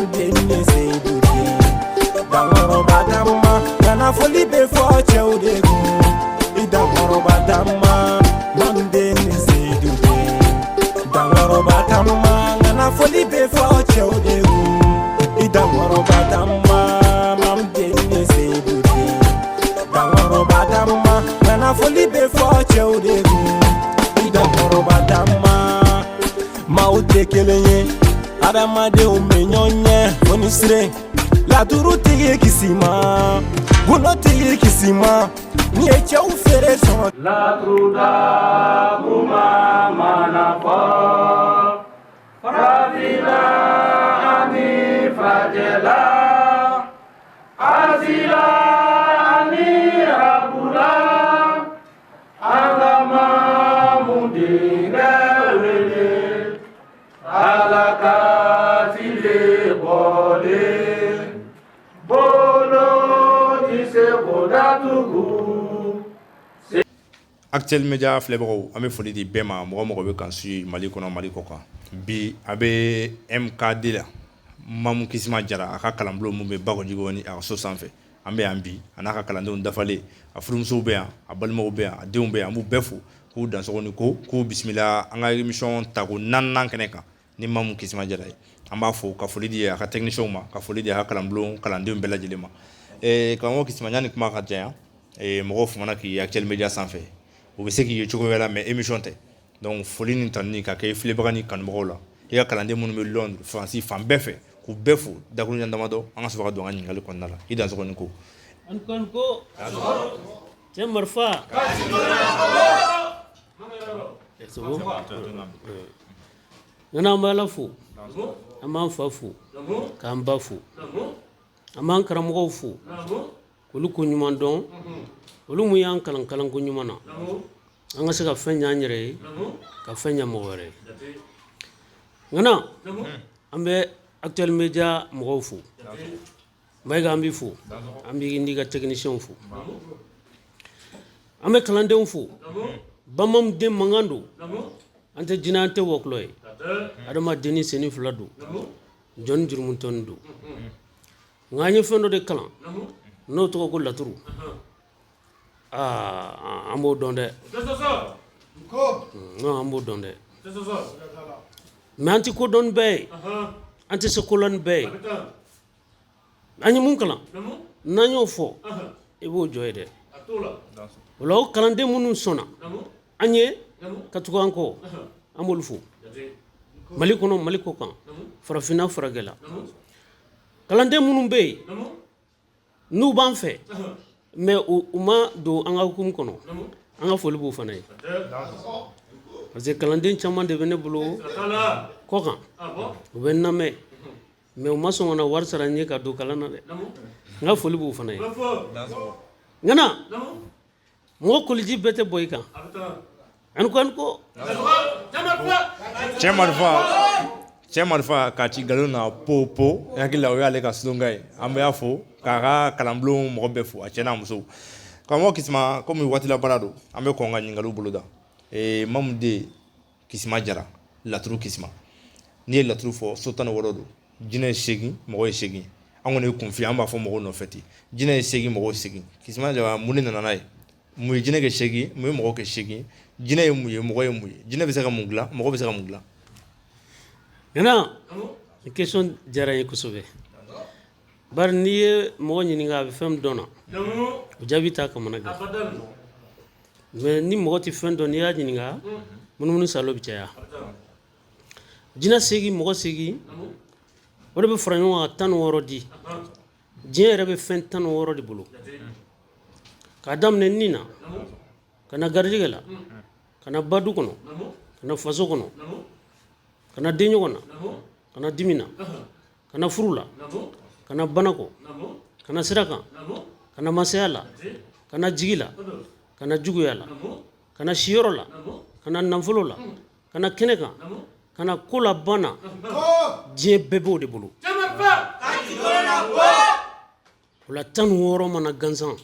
Mamuden ni Seyidu den Dankɔrɔba dama Ŋana foli bɛ fɔ cɛw de kun I dankɔrɔba dama Mamuden ni Seyidu den Dankɔrɔba dama Ŋana foli bɛ fɔ cɛw de kun I dankɔrɔba dama Mamuden ni Seyidu den Dankɔrɔba dama Ŋana foli bɛ fɔ cɛw de kun I dankɔrɔba dama Maaw tɛ kelen ye adamadenw bɛ ɲɔgɔn ɲɛ fo ni sire laturutigi kisi ma gundotigi kisi ma n'i ye cɛw feere sɔngɔ Laturuda kuma mana fɔ farafinna ani farajɛla Azila ani Arabula an ka Mamu denkɛ wele Ala ka tile bɔlen bolo tɛ se k'o datugu. Actuel Media filɛbagaw an bɛ foli di bɛɛ ma mɔgɔ mɔgɔ bɛ k'an suit Mali kɔnɔ Mali kɔ kan bi a bɛ MKD la Mamu Kisima Jara a ka kalanbulon min bɛ Bakɔjikɔrɔni a ka so sanfɛ an bɛ yan bi a n'a ka kalandenw dafalen a furumusow bɛ yan a balimaw bɛ yan a denw bɛ yan an b'u bɛɛ fo k'u dansɔgɔ ni ko k'u bisimila an ka émission tako naaninan kɛnɛ kan ni Mamu Kisima Jara ye an b'a fo ka foli di a ka techniciens ma ka foli di a ka kalanbulon kalandenw bɛɛ lajɛlen ma karamɔgɔ Kisima yanni kuma ka janya mɔgɔw famana k'i ye Actuel Media sanfɛ u bɛ se k'i ye cogo wɛrɛ la mais émission tɛ donc foli ni tanuni ka kɛ filɛbaga ni kanubagaw la i ka kalanden minnu bɛ Londres Faransi fan bɛɛ fɛ k'u bɛɛ fo dakuruɲɛ damadɔ an ka sɔrɔ ka don an ka ɲininkali kɔnɔna la i dansɔgɔ ni ko an ko cɛ marifa Ŋana an bɛ Ala fo an b'an fa fo k'an ba fo an b'an karamɔgɔw fo olu ko ɲuman dɔn olu mun y'an kalan kalanko ɲuman na an ka se ka fɛn ɲɛ an yɛrɛ ye ka fɛn ɲɛ mɔgɔ wɛrɛ ye ŋana an bɛ Actuel Media mɔgɔw fo Mayiga an b'i fo an b'i n'i ka technicienw fo an bɛ kalandenw fo bamanan den mankan don an tɛ jinɛ an tɛ wɔkulɔ ye adamaden ni senni fila don jɔn jurumutɔni don nka an ye fɛn dɔ de kalan n'o tɔgɔ ko laturu aa an b'o dɔn dɛ non an b'o dɔn dɛ mais an tɛ ko dɔn ni bɛɛ ye an tɛ se ko la ni bɛɛ ye an ye mun kalan n'an y'o fɔ i b'o jɔ ye dɛ o la o kalanden minnu sɔnna an ye ka tugu an kɔ an b'olu fo mali kɔnɔ mali kɔ kan farafinna faragɛla kalanden minnu bɛ yen n'u b'an fɛ mais u ma don an ka hukumu kɔnɔ an ka foli b'u fana ye parce que kalanden caman de bɛ ne bolo kɔ kan u bɛ n lamɛn mais u ma sɔn ka na wari sara n ye ka don kalan na dɛ n ka foli b'u fana ye ŋana mɔgɔ koliji bɛɛ tɛ bɔn i kan ani ko ani ko cɛ marifa cɛ marifa k'a ci nkalon na po po n hakili la o y'ale ka slogan ye an b'a fo k'a ka kalanbulon mɔgɔ bɛɛ fo a cɛ n'a muso karamɔgɔ Kisima komi waati la baara don an bɛ kɔn ka ɲininkaliw boloda Mamu den Kisima Jara laturu Kisima n'i ye laturu fɔ so 16 don jinɛ ye 8 mɔgɔ ye 8 an kɔni ye kunfin an b'a fɔ mɔgɔw nɔfɛ ten jinɛ ye 8 mɔgɔ 8 Kisima Jara mun de nana n'a ye mun ye jinɛ kɛ 8 mun ye mɔgɔ kɛ 8 jinɛ ye mun ye mɔgɔ ye mun ye jinɛ bɛ se ka mun dilan mɔgɔ bɛ se ka mun dilan ŋana nin question diyara n ye kosɛbɛ bari n'i ye mɔgɔ ɲininka a bɛ fɛn min dɔn na o jaabi t'a kamana gan mais ni mɔgɔ tɛ fɛn dɔn n'i y'a ɲininka munumunu salo bɛ caya jinɛ 8 mɔgɔ 8 o de bɛ fara ɲɔgɔn kan 16 di diɲɛ yɛrɛ bɛ fɛn 16 de bolo k'a daminɛ ni na ka na garijɛgɛ la ka na badu kɔnɔ ka na faso kɔnɔ ka na denɲɔgɔn na ka na dimi na ka na furu la ka na banakɔ ka na sira kan ka na masaya la ka na jigi la ka na juguya la ka na siyɔrɔ la ka na nafolo la ka na kɛnɛ kan ka na ko laban na diɲɛ bɛɛ b'o de bolo o la 16 mana gansan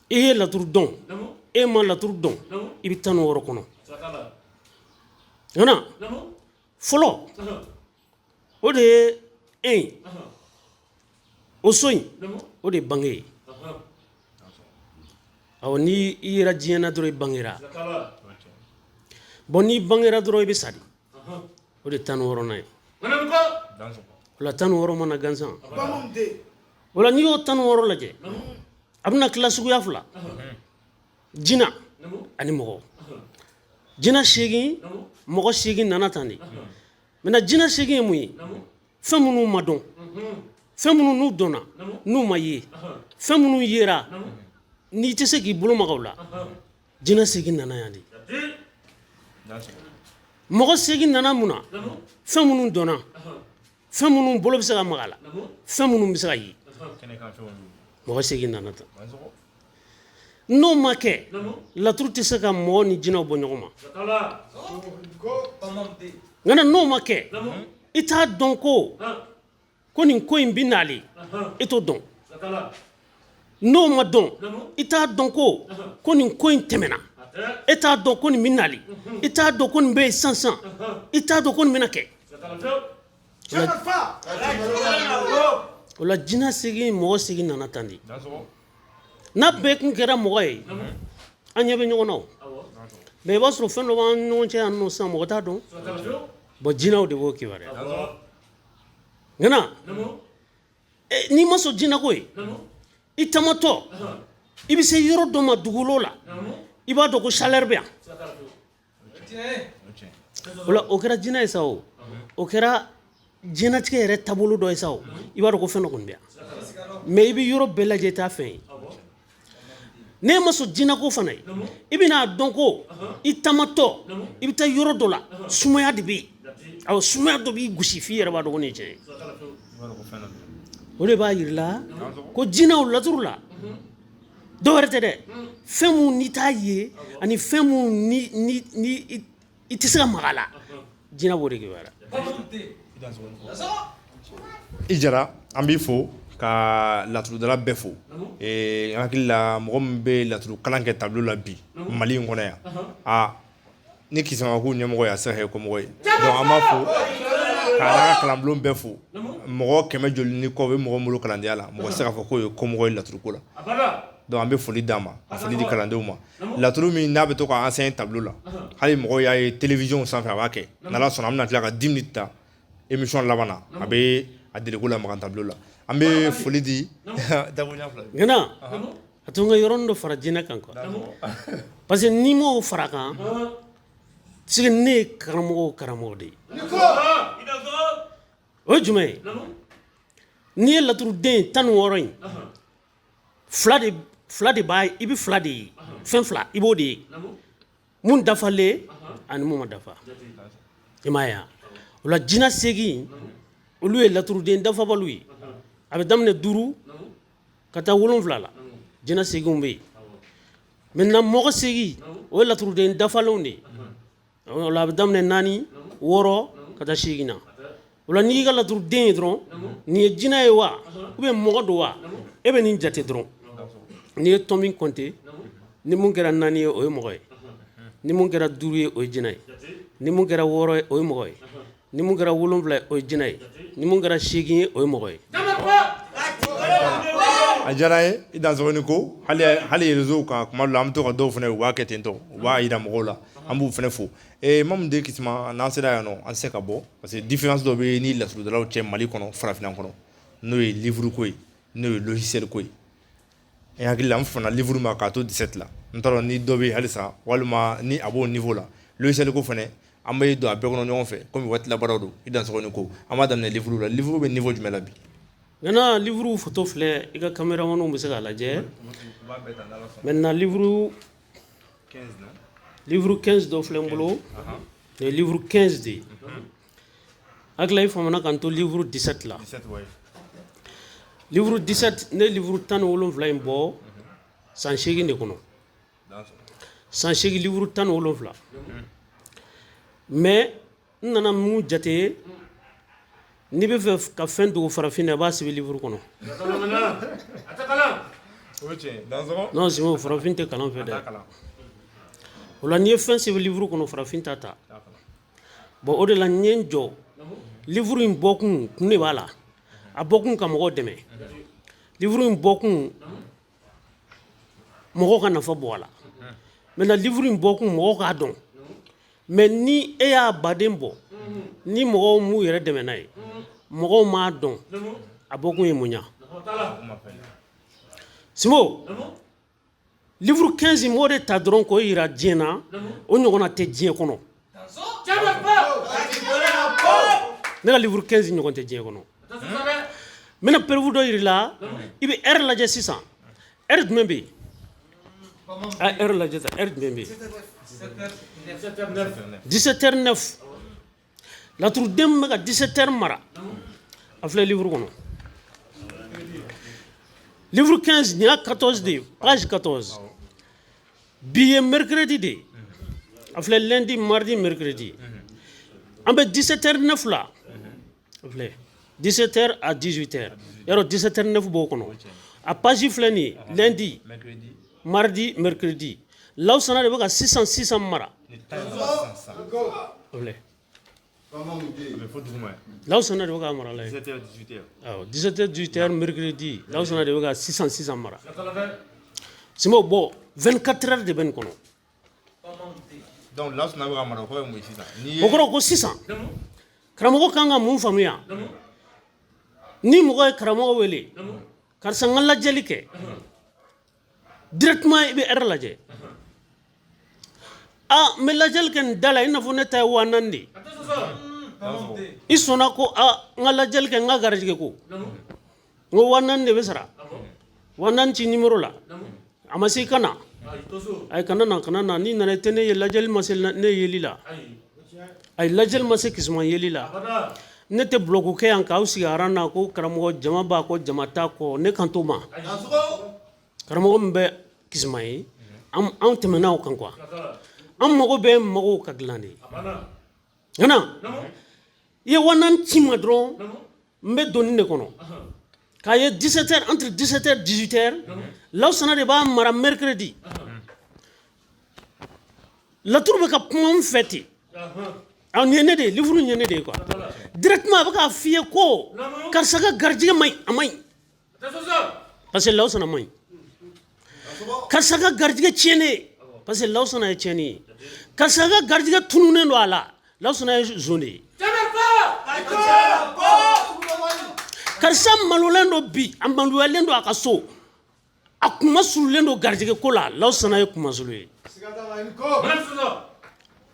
i ye laturu dɔn e ma laturu dɔn i bɛ 16 kɔnɔ ŋana fɔlɔ O de ye 1 ye. O so in, o de ye bange ye. Awɔ, ni i yera diɲɛ na dɔrɔn, i bangera. Bon, n'i bangera dɔrɔn, i bɛ sa de. O de ye 16nan ye. O la, 16 mana gansan. O la, n'i y'o 16 lajɛ, a bɛna tila suguya fila: jina ani mɔgɔ. Jina 8, mɔgɔ 8 nana tan de. Maintenant, jina 8 ye mun ye? Fɛn minnu ma dɔn, fɛn minnu n'u dɔnna n'u ma ye, fɛn minnu yera n'i tɛ se k'i bolo maga o la, jina 8 nana yan de. Mɔgɔ 8 nana mun na? Fɛn minnu dɔnna, fɛn minnu bolo bɛ se ka maga la, fɛn minnu bɛ se ka ye, mɔgɔ 8 nana tan. N'o ma kɛ, laturu tɛ se ka mɔgɔ ni jinɛw bɔ ɲɔgɔn ma. Nka n'o ma kɛ, i t'a dɔn ko nin ko in bɛ nalen, i t'o dɔn. N'o ma dɔn, i t'a dɔn ko nin ko in tɛmɛna, e t'a dɔn ko nin bɛ nalen, i t'a dɔn ko nin bɛ yen sisan sisan, i t'a dɔn ko nin bɛna kɛ. O la, jinɛ 8, mɔgɔ 8 nana tan de. N'a bɛɛ kun kɛra mɔgɔ ye, an ɲɛ bɛ ɲɔgɔn na o. Mais i b'a sɔrɔ fɛn dɔ b'an ni ɲɔgɔn cɛ yan nɔ sisan, mɔgɔ t'a dɔn. Bon, jinɛw de b'o kibaruya. Nka n'i ma sɔn jinɛko ye, i tamatɔ, i bɛ se yɔrɔ dɔ ma dugukolo la, i b'a dɔn ko chaleur bɛ yan. O la, o kɛra jinɛ ye sa, o o kɛra diɲɛnatigɛ yɛrɛ taabolo dɔ ye sa, o i b'a dɔn ko fɛn dɔ kɔni bɛ yan. Mais i bɛ yɔrɔ bɛɛ lajɛ, i t'a fɛn ye. N'e ma sɔn jinɛko fana ye, i bɛna dɔn ko i tamatɔ, i bɛ taa yɔrɔ dɔ la, sumaya de bɛ yen. Awɔ, sumaya dɔ b'i gosi f'i yɛrɛ b'a dɔn ko nin ye tiɲɛ ye. O de b'a yir'i la ko jinɛw laturu la, dɔw wɛrɛ tɛ dɛ, fɛn mun n'i t'a ye ani fɛn mun ni i tɛ se ka maga a la, jinɛ b'o de kibaruya. I Jara, an b'i fo ka laturudala bɛɛ fo. N hakili la, mɔgɔ min bɛ laturu kalan kɛ tableau la bi Mali in kɔnɔ yan, aa, ni Kisamaku ɲɛmɔgɔ ye, a tɛ se ka kɛ kɔmɔgɔ ye. Donc an b'a fo k'a n'a ka kalanbulon bɛɛ fo. Mɔgɔ kɛmɛ joli ni kɔ bɛ mɔgɔ min bolo kalandenya la, mɔgɔ tɛ se k'a fɔ k'o ye kɔmɔgɔ ye laturuko la. Donc an bɛ foli d'a ma, ka foli di kalandenw ma. Laturu min n'a bɛ to ka enseigner tableau la, hali mɔgɔw y'a ye télévision sanfɛ, a b'a kɛ. N'Ala sɔnna, an bɛna tila ka 10 minutes ta émission laban na, a bɛ a deliko la magan tableau la. An bɛ foli di dakuruɲɛ fila. Ŋana, a to n ka yɔrɔnin dɔ fara jinɛ kan quoi, parce que n'i m'o fara kan, sigi ne ye karamɔgɔ o karamɔgɔ de ye. O ye jumɛn ye? N'i ye laturuden 16 in, fila de, fila de b'a, i bɛ fila de ye, fɛn fila i b'o de ye: mun dafalen ani mun ma dafa. I m'a ye wa? O la, jinɛ 8, olu ye laturuden dafabaliw ye. A bɛ daminɛ 5 ka taa 7 la, jinɛ 8 bɛ yen. Maintenant, mɔgɔ 8, o ye laturuden dafalenw de ye. O la, a bɛ daminɛ 4, 6 ka taa 8 na. O la, n'i y'i ka laturuden ye dɔrɔn, nin ye jinɛ ye wa ou bien mɔgɔ don wa, e bɛ nin jate dɔrɔn. N'i ye tɔn min compter, ni mun kɛra 4 ye, o ye mɔgɔ ye; ni mun kɛra 5 ye, o ye jinɛ ye; ni mun kɛra 6 ye, o ye mɔgɔ ye; ni mun kɛra 7 ye, o ye jinɛ ye; ni mun kɛra 8 ye, o ye mɔgɔ ye. A diyara n ye, i dansɔgɔ ko. Hali hali réseau kan, kuma dɔ la, an bɛ to ka dɔw fana, u b'a kɛ ten tɔ, u b'a yira mɔgɔw la, an b'u fana fo. Mamu den Kisima, n'an sera yan nɔ, an tɛ se ka bɔ, parce que différence dɔ bɛ ni laturudalaw cɛ Mali kɔnɔ, farafinna kɔnɔ, n'o ye livre ko ye, n'o ye logiciel ko ye. N hakili la, n fana livre ma k'a to 17 la, n t'a dɔn ni dɔ bɛ yen halisa walima ni a b'o niveau la. Logiciel ko fana, an bɛ don a bɛɛ kɔnɔ ɲɔgɔn fɛ, komi waati labaaraw don. I dansɔgɔ ni ko. An b'a daminɛ livre la. Livre bɛ niveau jumɛn la bi? Maintenant, livre photo filɛ, i ka caméramanw bɛ se k'a lajɛ. Maintenant, livre 15 dɔ filɛ n bolo. Nin ye livre 15 de ye. Hakili la, i famana k'an to livre 17 la. 17, ouais. Livre 17, ne ye livre 17 in bɔ san 8 de kɔnɔ. San 8, livre 17. Mais n nana mun jate? N'i bɛ fɛ ka fɛn dogo farafin na, i b'a sɛbɛn livre kɔnɔ. O ye tiɲɛ ye, dansɔgɔ. Non, Simon, farafin tɛ kalan fɛ dɛ. O la, n'i ye fɛn sɛbɛn livre kɔnɔ, farafin t'a ta. Bon, o de la n ye n jɔ. Livre in bɔkun kun de b'a la. A bɔkun ka mɔgɔw dɛmɛ. Livre in bɔkun mɔgɔw ka nafa bɔ a la. Maintenant livre in bɔkun mɔgɔw k'a dɔn. Mais ni e y'a baden bɔ, ni mɔgɔw m'u yɛrɛ dɛmɛ n'a ye, mɔgɔw m'a dɔn, a bɔkun ye mun ɲa? Simo, livre 15 m'o de ta dɔrɔn k'o yira diɲɛ na, o ɲɔgɔnna tɛ diɲɛ kɔnɔ. Ne ka livre 15 ɲɔgɔn tɛ diɲɛ kɔnɔ. N bɛna preuve dɔ yir'i la, i bɛ heure lajɛ sisan. Heure jumɛn bɛ yen? A heure lajɛ tan, heure jumɛn bɛ yen? 17h09. Laturuden min bɛ ka 17h mara, a filɛ livre kɔnɔ. Livre 15 nin y'a 14 de ye, page 14. Bi ye mercredi de ye. A filɛ lundi, mardi, mercredi. An bɛ 17h09 la. A filɛ 17h à 18h. Yarɔ 17h09 b'o kɔnɔ. A page filɛ nin ye, lundi, mardi, mercredi. Lawusana de bɛ ka sisan sisan mara. A filɛ. Lawusana de bɛ ka mara la ye. Awɔ, 17h 18h mercredi, Lawusana de bɛ ka sisan sisan mara. Simo, bon, 24 heures de bɛ nin kɔnɔ. Donc Lawusana bɛ ka mara, o kɔrɔ ye mun ye sisan? O kɔrɔ ko sisan karamɔgɔ kan ka mun faamuya? Ni mɔgɔ ye karamɔgɔ wele, karisa n ka lajɛli kɛ, directement i bɛ heure lajɛ. A n bɛ lajɛli kɛ nin da la, i n'a fɔ ne ta ye 4000 de ye. I sɔnna ko a n ka lajɛli kɛ n ka garijɛgɛ ko. N ko 4000 de bɛ sara. 4000 ci numéro la. A ma se i ka na. Ayi, kana na, kana na. N'i nana i tɛ ne ye, lajɛli ma se ne yeli la. Ayi, lajɛli ma se Kisuma yeli la. Ne tɛ bulɔku kɛ yan k'aw sigi aran na ko karamɔgɔ jama b'a kɔ, jama t'a kɔ, ne kan t'o ma. Karamɔgɔ min bɛ Kisuma ye, anw tɛmɛna o kan quoi. An mago bɛ magow ka dilan de. Nka i ye 4000 ci ma dɔrɔn, n bɛ don nin de kɔnɔ. K'a ye 17h, entre 17h 18h, Lawusana de b'a mara mercredi. Laturu bɛ ka kuma n fɛ ten. A nin ye ne de ye, livre nin ye ne de ye quoi. Directement a bɛ k'a f'i ye ko karisa ka garijɛgɛ man ɲi, a man ɲi. Parce que Lawusana man ɲi. Karisa ka garijɛgɛ tiɲɛnen, parce que Lawusana ye tiɲɛni ye. Karisa ka garijɛgɛ tununnen don a la, Lawusana ye zon de ye. Karisa malolen don bi, a maloyalen don a ka so, a kuma sululen don garijɛgɛ ko la, Lawusana ye kumasulu ye.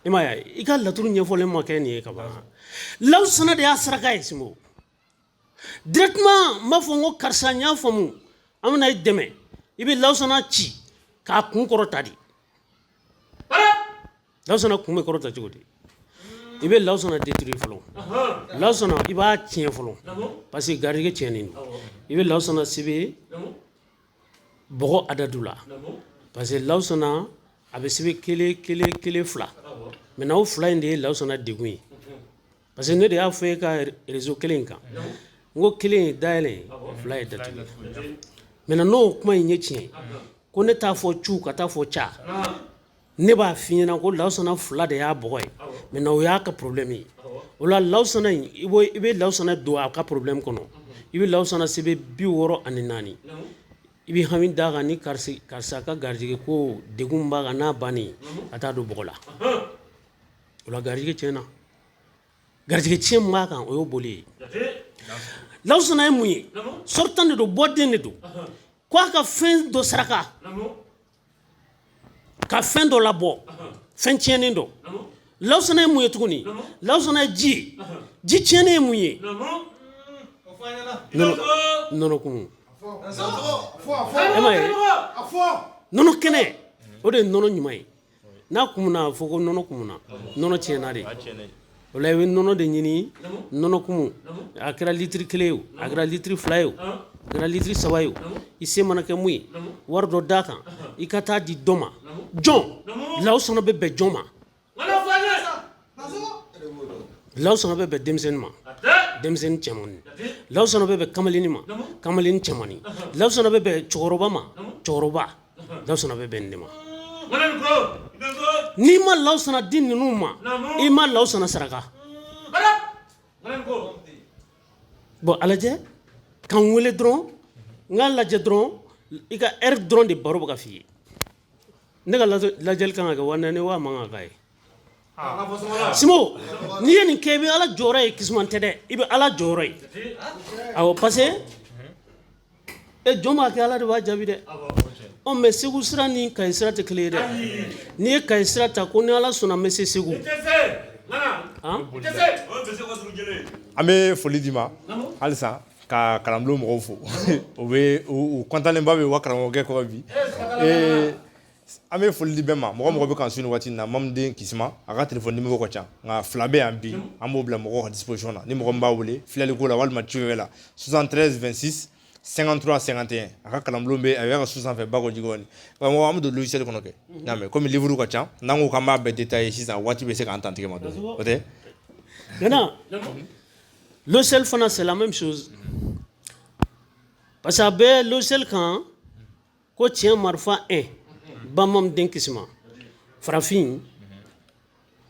I m'a ye, i ka laturu ɲɛfɔlen ma kɛ nin ye ka ban. Lawusana de y'a saraka ye. Simo, directement n b'a fɔ n ko karisa n y'a faamu, an bɛna i dɛmɛ. I bɛ Lawusana ci k'a kun kɔrɔta de. Lawusana kun bɛ kɔrɔta cogo di? I bɛ Lawusana détruire fɔlɔ. Lawusana i b'a tiɲɛ fɔlɔ, parce que garijɛgɛ tiɲɛnen don. I bɛ Lawusana sɛbɛn bɔgɔ adadu la, parce que Lawusana a bɛ sɛbɛn kelen kelen kelen fila. Maintenant o fila in de ye Lawusana degun ye, parce que ne de y'a fɔ e ka réseau kelen in kan, n ko kelen ye dayɛlɛ, fila ye datugu. Maintenant n'o kuma in ye tiɲɛ ye, ko ne t'a fɔ cu ka taa fɔ ca, ne b'a f'i ɲɛna ko Lawusana fila de y'a bɔgɔ ye. Maintenant o y'a ka problème ye. O la Lawusana in, i bɛ Lawusana don a ka problème kɔnɔ. I bɛ Lawusana sɛbɛn 64. I bɛ hami d'a kan ni karisa ka garijɛgɛ ko degun b'a kan, n'a bannen ka taa don bɔgɔ la. O la garijɛgɛ tiɲɛna. Garijɛgɛ tiɲɛ min b'a kan, o y'o boli ye. Lawusana ye mun ye? Sortant de don, bɔden de don. Ko a ka fɛn dɔ saraka, ka fɛn dɔ labɔ, fɛn tiɲɛnen dɔ. Lawusana ye mun ye tuguni? Lawusana ye ji ye. Ji tiɲɛnen ye mun ye? Nɔnɔ kumu. E m'a ye, nɔnɔ kɛnɛ, o de ye nɔnɔ ɲuman ye. N'a kumuna, a fɔ ko nɔnɔ kumuna, nɔnɔ tiɲɛna de. O la i bɛ nɔnɔ de ɲini, nɔnɔ kumu. A kɛra litiri 1 ye o, a kɛra litiri 2 ye o, a kɛra litiri 3 ye o, i se mana kɛ mun ye, wari dɔ d'a kan, i ka taa di dɔ ma. Jɔn Lawusana bɛ bɛn jɔn ma? Lawusana bɛ bɛn denmisɛnnin ma, denmisɛnnin cɛmannin. Lawusana bɛ bɛn kamalennin ma, kamalennin cɛmannin. Lawusana bɛ bɛn cɛkɔrɔba ma, cɛkɔrɔba. Lawusana bɛ bɛn nin de ma. N'i ma Lawusana di ninnu ma, i ma Lawusana saraka. Bon, a lajɛ ka n wele dɔrɔn, n k'a lajɛ dɔrɔn, i ka heure dɔrɔn de baro bɛ ka f'i ye. Ne ka lajɛli kan ka kɛ 4000 wa man kan ka ye. Simo, n'i ye nin kɛ, i bɛ Ala jɔyɔrɔ ye. Kisuman tɛ dɛ, i bɛ Ala jɔyɔrɔ ye. Awɔ, parce que e jɔn b'a kɛ, Ala de b'a jaabi dɛ. Ɔ, mais Segu sira ni Kayi sira tɛ kelen ye dɛ. N'i ye Kayi sira ta, ko ni Ala sɔnna, n bɛ se Segu. An bɛ foli d'i ma halisa, ka kalanbulon mɔgɔw fo. U bɛ u kɔntanenba bɛ u ka karamɔgɔkɛ kɔrɔ bi. An bɛ foli di bɛɛ ma, mɔgɔ mɔgɔ bɛ k'an su nin waati in na. Mamuden Kisima, a ka téléphone numéro ka ca, nka fila bɛ yan bi, an b'o bila mɔgɔw ka disposition na. Ni mɔgɔ min b'a wele filɛliko la walima ci wɛrɛ la, 73 26 53 51. A ka kalanbulon bɛ a yɛrɛ ka so sanfɛ, Bako Jikɔrɔni. Karamɔgɔ, an bɛ don logiciel kɔnɔ kɛ. N'a mɛn, komi livre ka ca, n'an ko k'an b'a bɛɛ détailler sisan, waati bɛ se k'an tantigɛ ma dɔɔnin, o tɛ? Maintenant, logiciel fana, c'est la même chose, parce que a bɛ logiciel kan ko tiɲɛ marifa 1, Bamanan Kisima, farafin,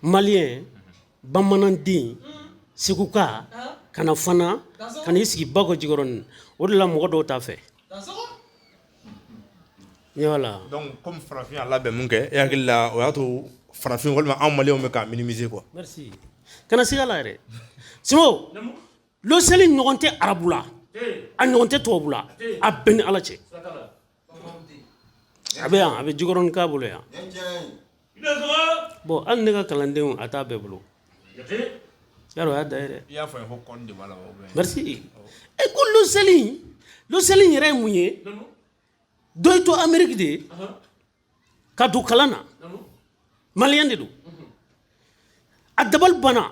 malien, bamananden, seguka, ka na fana ka n'i sigi Bako Jikɔrɔni. O de la mɔgɔ dɔw t'a fɛ. Voilà. Donc comme farafin y'a labɛn mun kɛ, e hakili la, o y'a to farafin walima anw maliyɛnw bɛ k'a minimiser quoi? Merci. Kana siga la yɛrɛ. Simo, logiciel ɲɔgɔn tɛ arabu la, a ɲɔgɔn tɛ tubabu la, a bɛɛ ni Ala cɛ. A bɛ yan, a bɛ Jikɔrɔni k'a bolo yan. Bon, hali ne ka kalandenw, a t'a bɛɛ bolo. Yarɔ, o y'a da ye dɛ. I y'a fɔ n ye ko kɔni de b'a la wa, ou bien? Merci. E ko logiciel in yɛrɛ ye mun ye? Dɔ y'i to Amérique de ka don kalan na, malien de don. A dabali banna,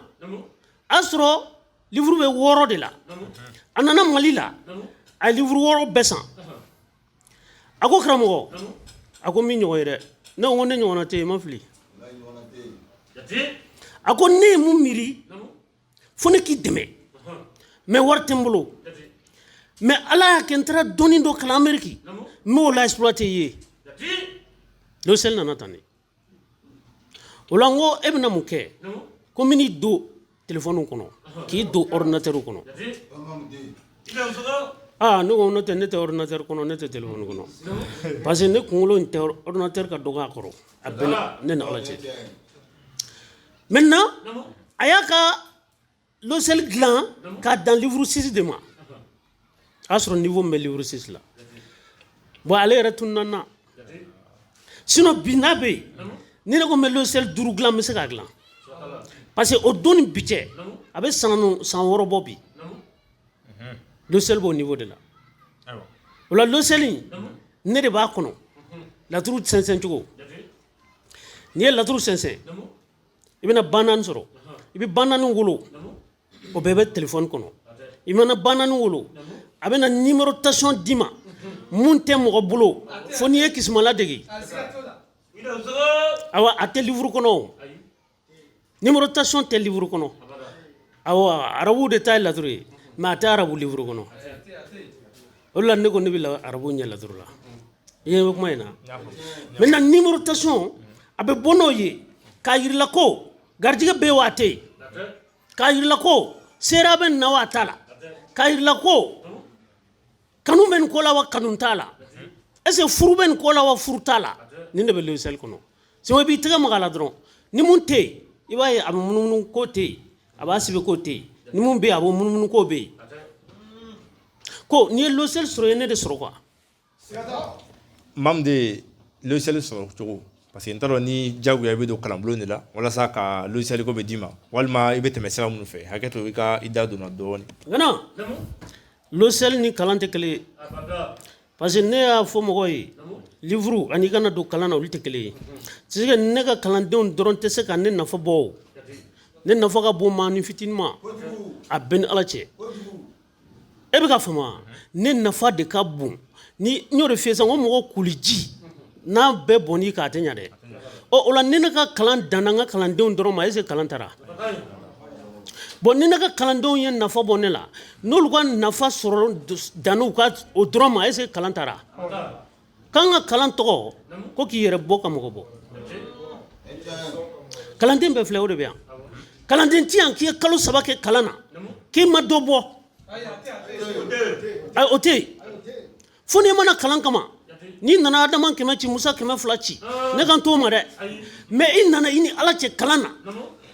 a y'a sɔrɔ livre bɛ wɔɔrɔ de la. A nana Mali la, a ye livre wɔɔrɔ bɛɛ san. A ko karamɔgɔ, a ko min ɲɔgɔn ye dɛ. Ne ko ne ɲɔgɔnna tɛ yen, ma fili. A ko ne ye mun miiri fo ne k'i dɛmɛ, mais wari tɛ n bolo, mais Ala y'a kɛ n taara dɔnni dɔ kalan Amérique, n b'o la exploiter i ye. Logiciel nana tan de. O la n ko e bɛna mun kɛ? Ko n bɛn'i don téléphone kɔnɔ, k'i don ordinateur kɔnɔ. Aa, ne ko n'o tɛ, ne tɛ ordinateur kɔnɔ, ne tɛ téléphone kɔnɔ, parce que ne kunkolo in tɛ ordinateur ka dɔgɔ a kɔrɔ. A bɛɛ ne ni Ala cɛ. Maintenant, a y'a ka logiciel dilan k'a dan livre 6 de ma. A y'a sɔrɔ niveau min bɛ livre 6 la, bon, ale yɛrɛ tununa n na. Sinon bi n'a bɛ yen, ni ne ko n bɛ logiciel duuru dilan, n bɛ se k'a dilan, parce que o don ni bi cɛ, a bɛ san 6 bɔ bi. Logiciel b'o niveau de la. O la logiciel in, ne de b'a kɔnɔ laturu sɛnsɛn cogo. N'i ye laturu sɛnsɛn, i bɛna ban naani sɔrɔ, i bɛ ban naani wolo, o bɛɛ bɛ téléphone kɔnɔ. I mana ban naani wolo, a bɛna numérotation d'i ma mun tɛ mɔgɔ bolo fo n'i ye Kisima ladege. Awa, a tɛ livre kɔnɔ, o numérotation tɛ livre kɔnɔ. Awa, arabu de ta ye laturu ye, mais a tɛ arabu livre kɔnɔ. O de la ne ko ne bɛ arabu ɲɛ laturu la. I ɲɛ bɛ kuma in na. Maintenant, numérotation, a bɛ bɔ n'o ye k'a yir'i la ko garijɛgɛ bɛ yen wa a tɛ yen, k'a yir'i la ko seereya bɛ nin na wa a t'a la, k'a yir'i la ko kanu bɛ nin ko la wa kanu t'a la, est ce que furu bɛ nin ko la wa furu t'a la. Nin de bɛ logiciel kɔnɔ. Sinon i b'i tɛgɛ maga a la dɔrɔn, ni mun tɛ yen, i b'a ye a bɛ munumunu ko tɛ yen, a b'a sɛbɛn ko tɛ yen. Ni mun bɛ yen, a bɛ munumunu ko bɛ yen. Ko n'i ye logiciel sɔrɔ, i ye ne de sɔrɔ quoi. Mamuden, logiciel sɔrɔ cogo, parce que n t'a dɔn ni diyagoya i bɛ don kalanbulon de la walasa ka logiciel ko bɛ d'i ma, walima i bɛ tɛmɛ sira minnu fɛ. Hakɛ to, i ka i da donna dɔɔnin. Maintenant, logiciel ni kalan tɛ kelen ye, parce que ne y'a fɔ mɔgɔw ye, livre ani i kana don kalan na, olu tɛ kelen ye. C'est que ne ka kalandenw dɔrɔn tɛ se ka ne nafa bɔ. O ne nafa ka bon maa ni fitinin ma, a bɛɛ ni Ala cɛ. E bɛ ka faamu wa? Ne nafa de ka bon. Ni n y'o de f'i ye sisan, ko mɔgɔ koliji n'a bɛɛ bɔn'i kan, a tɛ ɲa dɛ. Ɔ, o la ni ne ka kalan danna n ka kalandenw dɔrɔn ma, est ce que kalan taara? Bon, ni ne ka kalandenw ye nafa bɔ ne la, n'olu ka nafa sɔrɔ danna u ka o dɔrɔn ma, est ce que kalan taara? K'an ka kalan tɔgɔ ko k'i yɛrɛ bɔ ka mɔgɔ bɔ. Kalanden bɛɛ filɛ, o de bɛ yan. Kalanden ti yan k'i ye kalo 3 kɛ kalan na k'i ma dɔ bɔ. Ayi, o tɛ yen. Fo n'i mana kalan kama, n'i nana Adama 100 ci, Musa 200 ci, ne kan t'o ma dɛ. Mais i nana i ni Ala cɛ kalan na,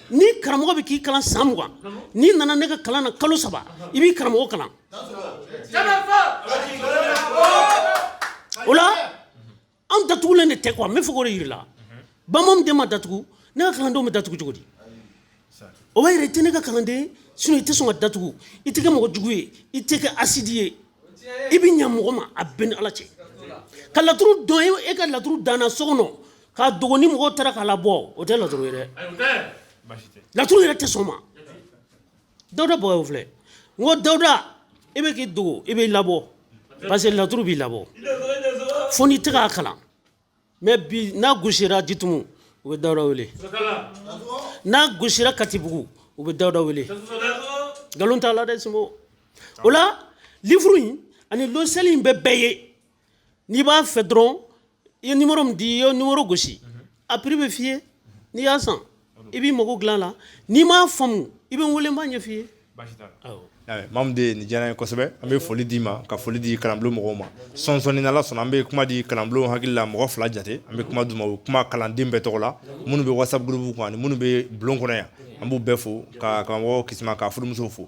ni karamɔgɔ bɛ k'i kalan san 20, n'i nana ne ka kalan na kalo 3, i b'i karamɔgɔ kalan. O la an datugulen de tɛ quoi, n bɛ fɛ k'o de yir'i la. Bamanan den ma datugu, ne ka kalandenw bɛ datugu cogo di? O b'a yira i tɛ ne ka kalanden, sinon i tɛ sɔn ka datugu, i tɛ kɛ mɔgɔ jugu ye, i tɛ kɛ asidi ye, i bɛ ɲa mɔgɔ ma, a bɛɛ ni Ala cɛ. Ka laturu dɔn, e ka laturu danna so kɔnɔ k'a dogo, ni mɔgɔw taara k'a labɔ, o tɛ laturu ye dɛ. Laturu yɛrɛ tɛ sɔn ma. Dawuda Bagayogo filɛ, n ko Dawuda, i bɛ k'i dogo, i b'i labɔ, parce que laturu b'i labɔ fo n'i tɛ k'a kalan. Mais bi n'a gosira Jitumu, u bɛ Dawuda wele, n'a gosira Katibugu, u bɛ Dawuda wele. Nkalon t'a la dɛ, Sinbo. O la livre in ani logiciel in bɛ bɛɛ ye. N'i b'a fɛ dɔrɔn, i ye numéro min di, i ye numéro gosi, a prix bɛ f'i ye. N'i y'a san, i b'i mago dilan a la. N'i m'a faamu, i bɛ n wele, n b'a ɲɛf'i ye. Mamu den, nin diyara n ye kosɛbɛ. An bɛ foli d'i ma, ka foli di kalanbulon mɔgɔw ma. Sɔnsɔnni n'Ala sɔnna, an bɛ kuma di kalanbulon hakili la mɔgɔ 2 jate, an bɛ kuma d'u ma, u kuma kalanden bɛɛ tɔgɔ la, minnu bɛ WhatsApp groupe kan ani minnu bɛ bulon kɔnɔ yan, an b'u bɛɛ fo, ka karamɔgɔ Kisima k'a furumusow fo.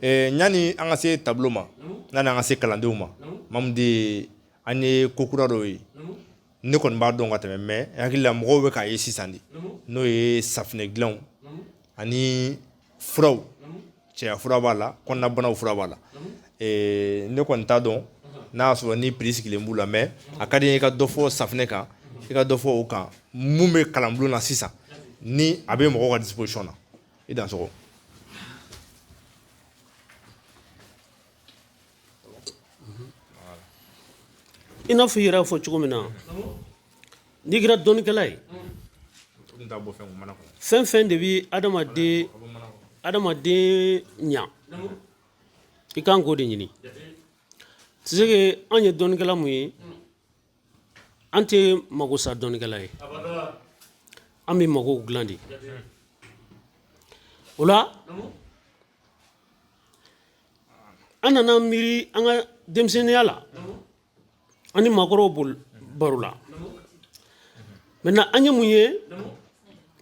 Yanni an ka se tableau ma, yanni an ka se kalandenw ma, Mamu den, an ye ko kura dɔw ye, ne kɔni b'a dɔn ka tɛmɛ, mais hakili la mɔgɔw bɛ k'a ye sisan de, n'o ye safunɛ dilanw ani furaw, cɛya fura b'a la, kɔnɔnabanaw fura b'a la. Ne kɔni t'a dɔn n'a y'a sɔrɔ ni prix sigilen b'u la, mais a ka di n ye i ka dɔ fɔ safunɛ kan, i ka dɔ fɔ o kan, mun bɛ kalanbulon na sisan ni a bɛ mɔgɔw ka disposition na. I dansɔgɔ. I n'a fɔ i yɛrɛ y'a fɔ cogo min na, n'i kɛra dɔnnikɛla ye, fɛn fɛn de bɛ adamaden ɲa, i kan k'o de ɲini. Tu sais que an ye dɔnnikɛla mun ye, an tɛ mago sa dɔnnikɛla ye, an bɛ mago dilan de. O la an nana miiri an ka denmisɛnninya la, an ni maakɔrɔw baro la. Maintenant an ye mun ye,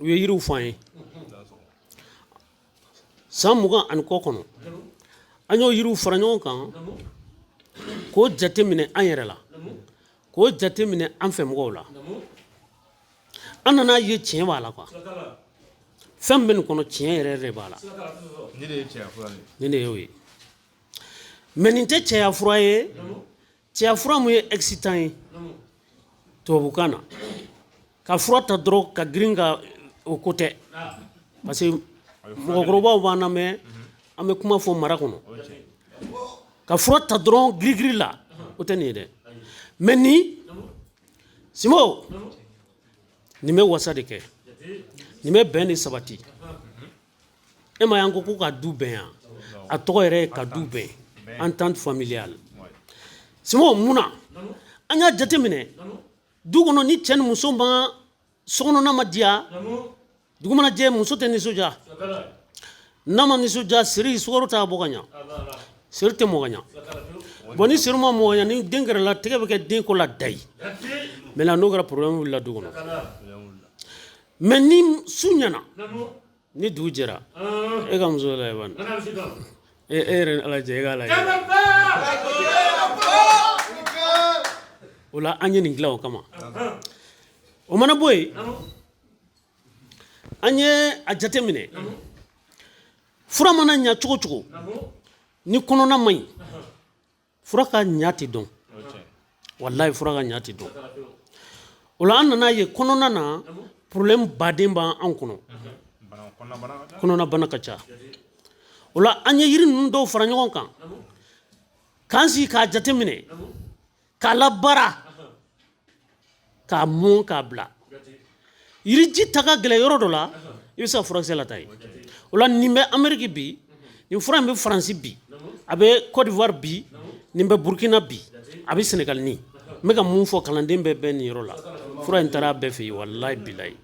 u ye yiriw fɔ an ye san 20 ani kɔ kɔnɔ. An y'o yiriw fara ɲɔgɔn kan k'o jate minɛ an yɛrɛ la, k'o jate minɛ an fɛ mɔgɔw la. An nana ye tiɲɛ b'a la quoi, fɛn bɛ nin kɔnɔ, tiɲɛ yɛrɛ yɛrɛ b'a la. Nin de y'o ye. Mais nin tɛ cɛya fura ye. Cɛya fura mun ye excitant ye tubabukan na, ka fura ta dɔrɔn ka girin ka o ko tɛ, parce que mɔgɔkɔrɔbaw b'an lamɛn, an bɛ kuma fɔ mara kɔnɔ. Ka fura ta dɔrɔn girigiri la, o tɛ nin ye dɛ. Mais nin Simo, nin bɛ wasa de kɛ, nin bɛ bɛn de sabati. E ma y'an ko ko ka du bɛn yan, a tɔgɔ yɛrɛ ye ka du bɛn, entente familiale. Simo, mun na an y'a jateminɛ du kɔnɔ, ni cɛ ni muso ma sokɔnɔna ma diya, dugu mana jɛ, muso tɛ nisɔndiya. N'a ma nisɔndiya, seri sukaro t'a bɔ ka ɲa, seri tɛ mɔ ka ɲa. Bon, ni seri ma mɔ ka ɲa, ni den kɛra tɛgɛ bɛ kɛ den ko la dayi. Maintenant n'o kɛra, problème wulila du kɔnɔ. Mais ni su ɲɛna, ni dugu jɛra, e ka muso la ban, e yɛrɛ ni Ala cɛ, e k'a lajɛ. O la an ye nin dilan o kama. O mana bɔ yen, an ye a jate minɛ, fura mana ɲa cogo cogo, ni kɔnɔna man ɲi, fura ka ɲa tɛ dɔn. Walayi, fura ka ɲa tɛ dɔn. O la an nana ye kɔnɔna na problème baden b'an kɔnɔ, kɔnɔna bana ka ca. O la an ye yiri ninnu dɔw fara ɲɔgɔn kan k'an sigi k'a jate minɛ, k'a labaara, k'a mɔn, k'a bila. Yiriji ta ka gɛlɛn yɔrɔ dɔ la, i bɛ se ka furakisɛ lata yen. O la nin bɛ Ameriki bi, nin fura in bɛ Faransi bi, a bɛ Côte d'Ivoire bi, nin bɛ Burkina bi, a bɛ Senegal. Ni n bɛ ka mun fɔ, kalanden bɛɛ bɛ nin yɔrɔ la, fura in taara bɛɛ fɛ yen, walayi bilayi.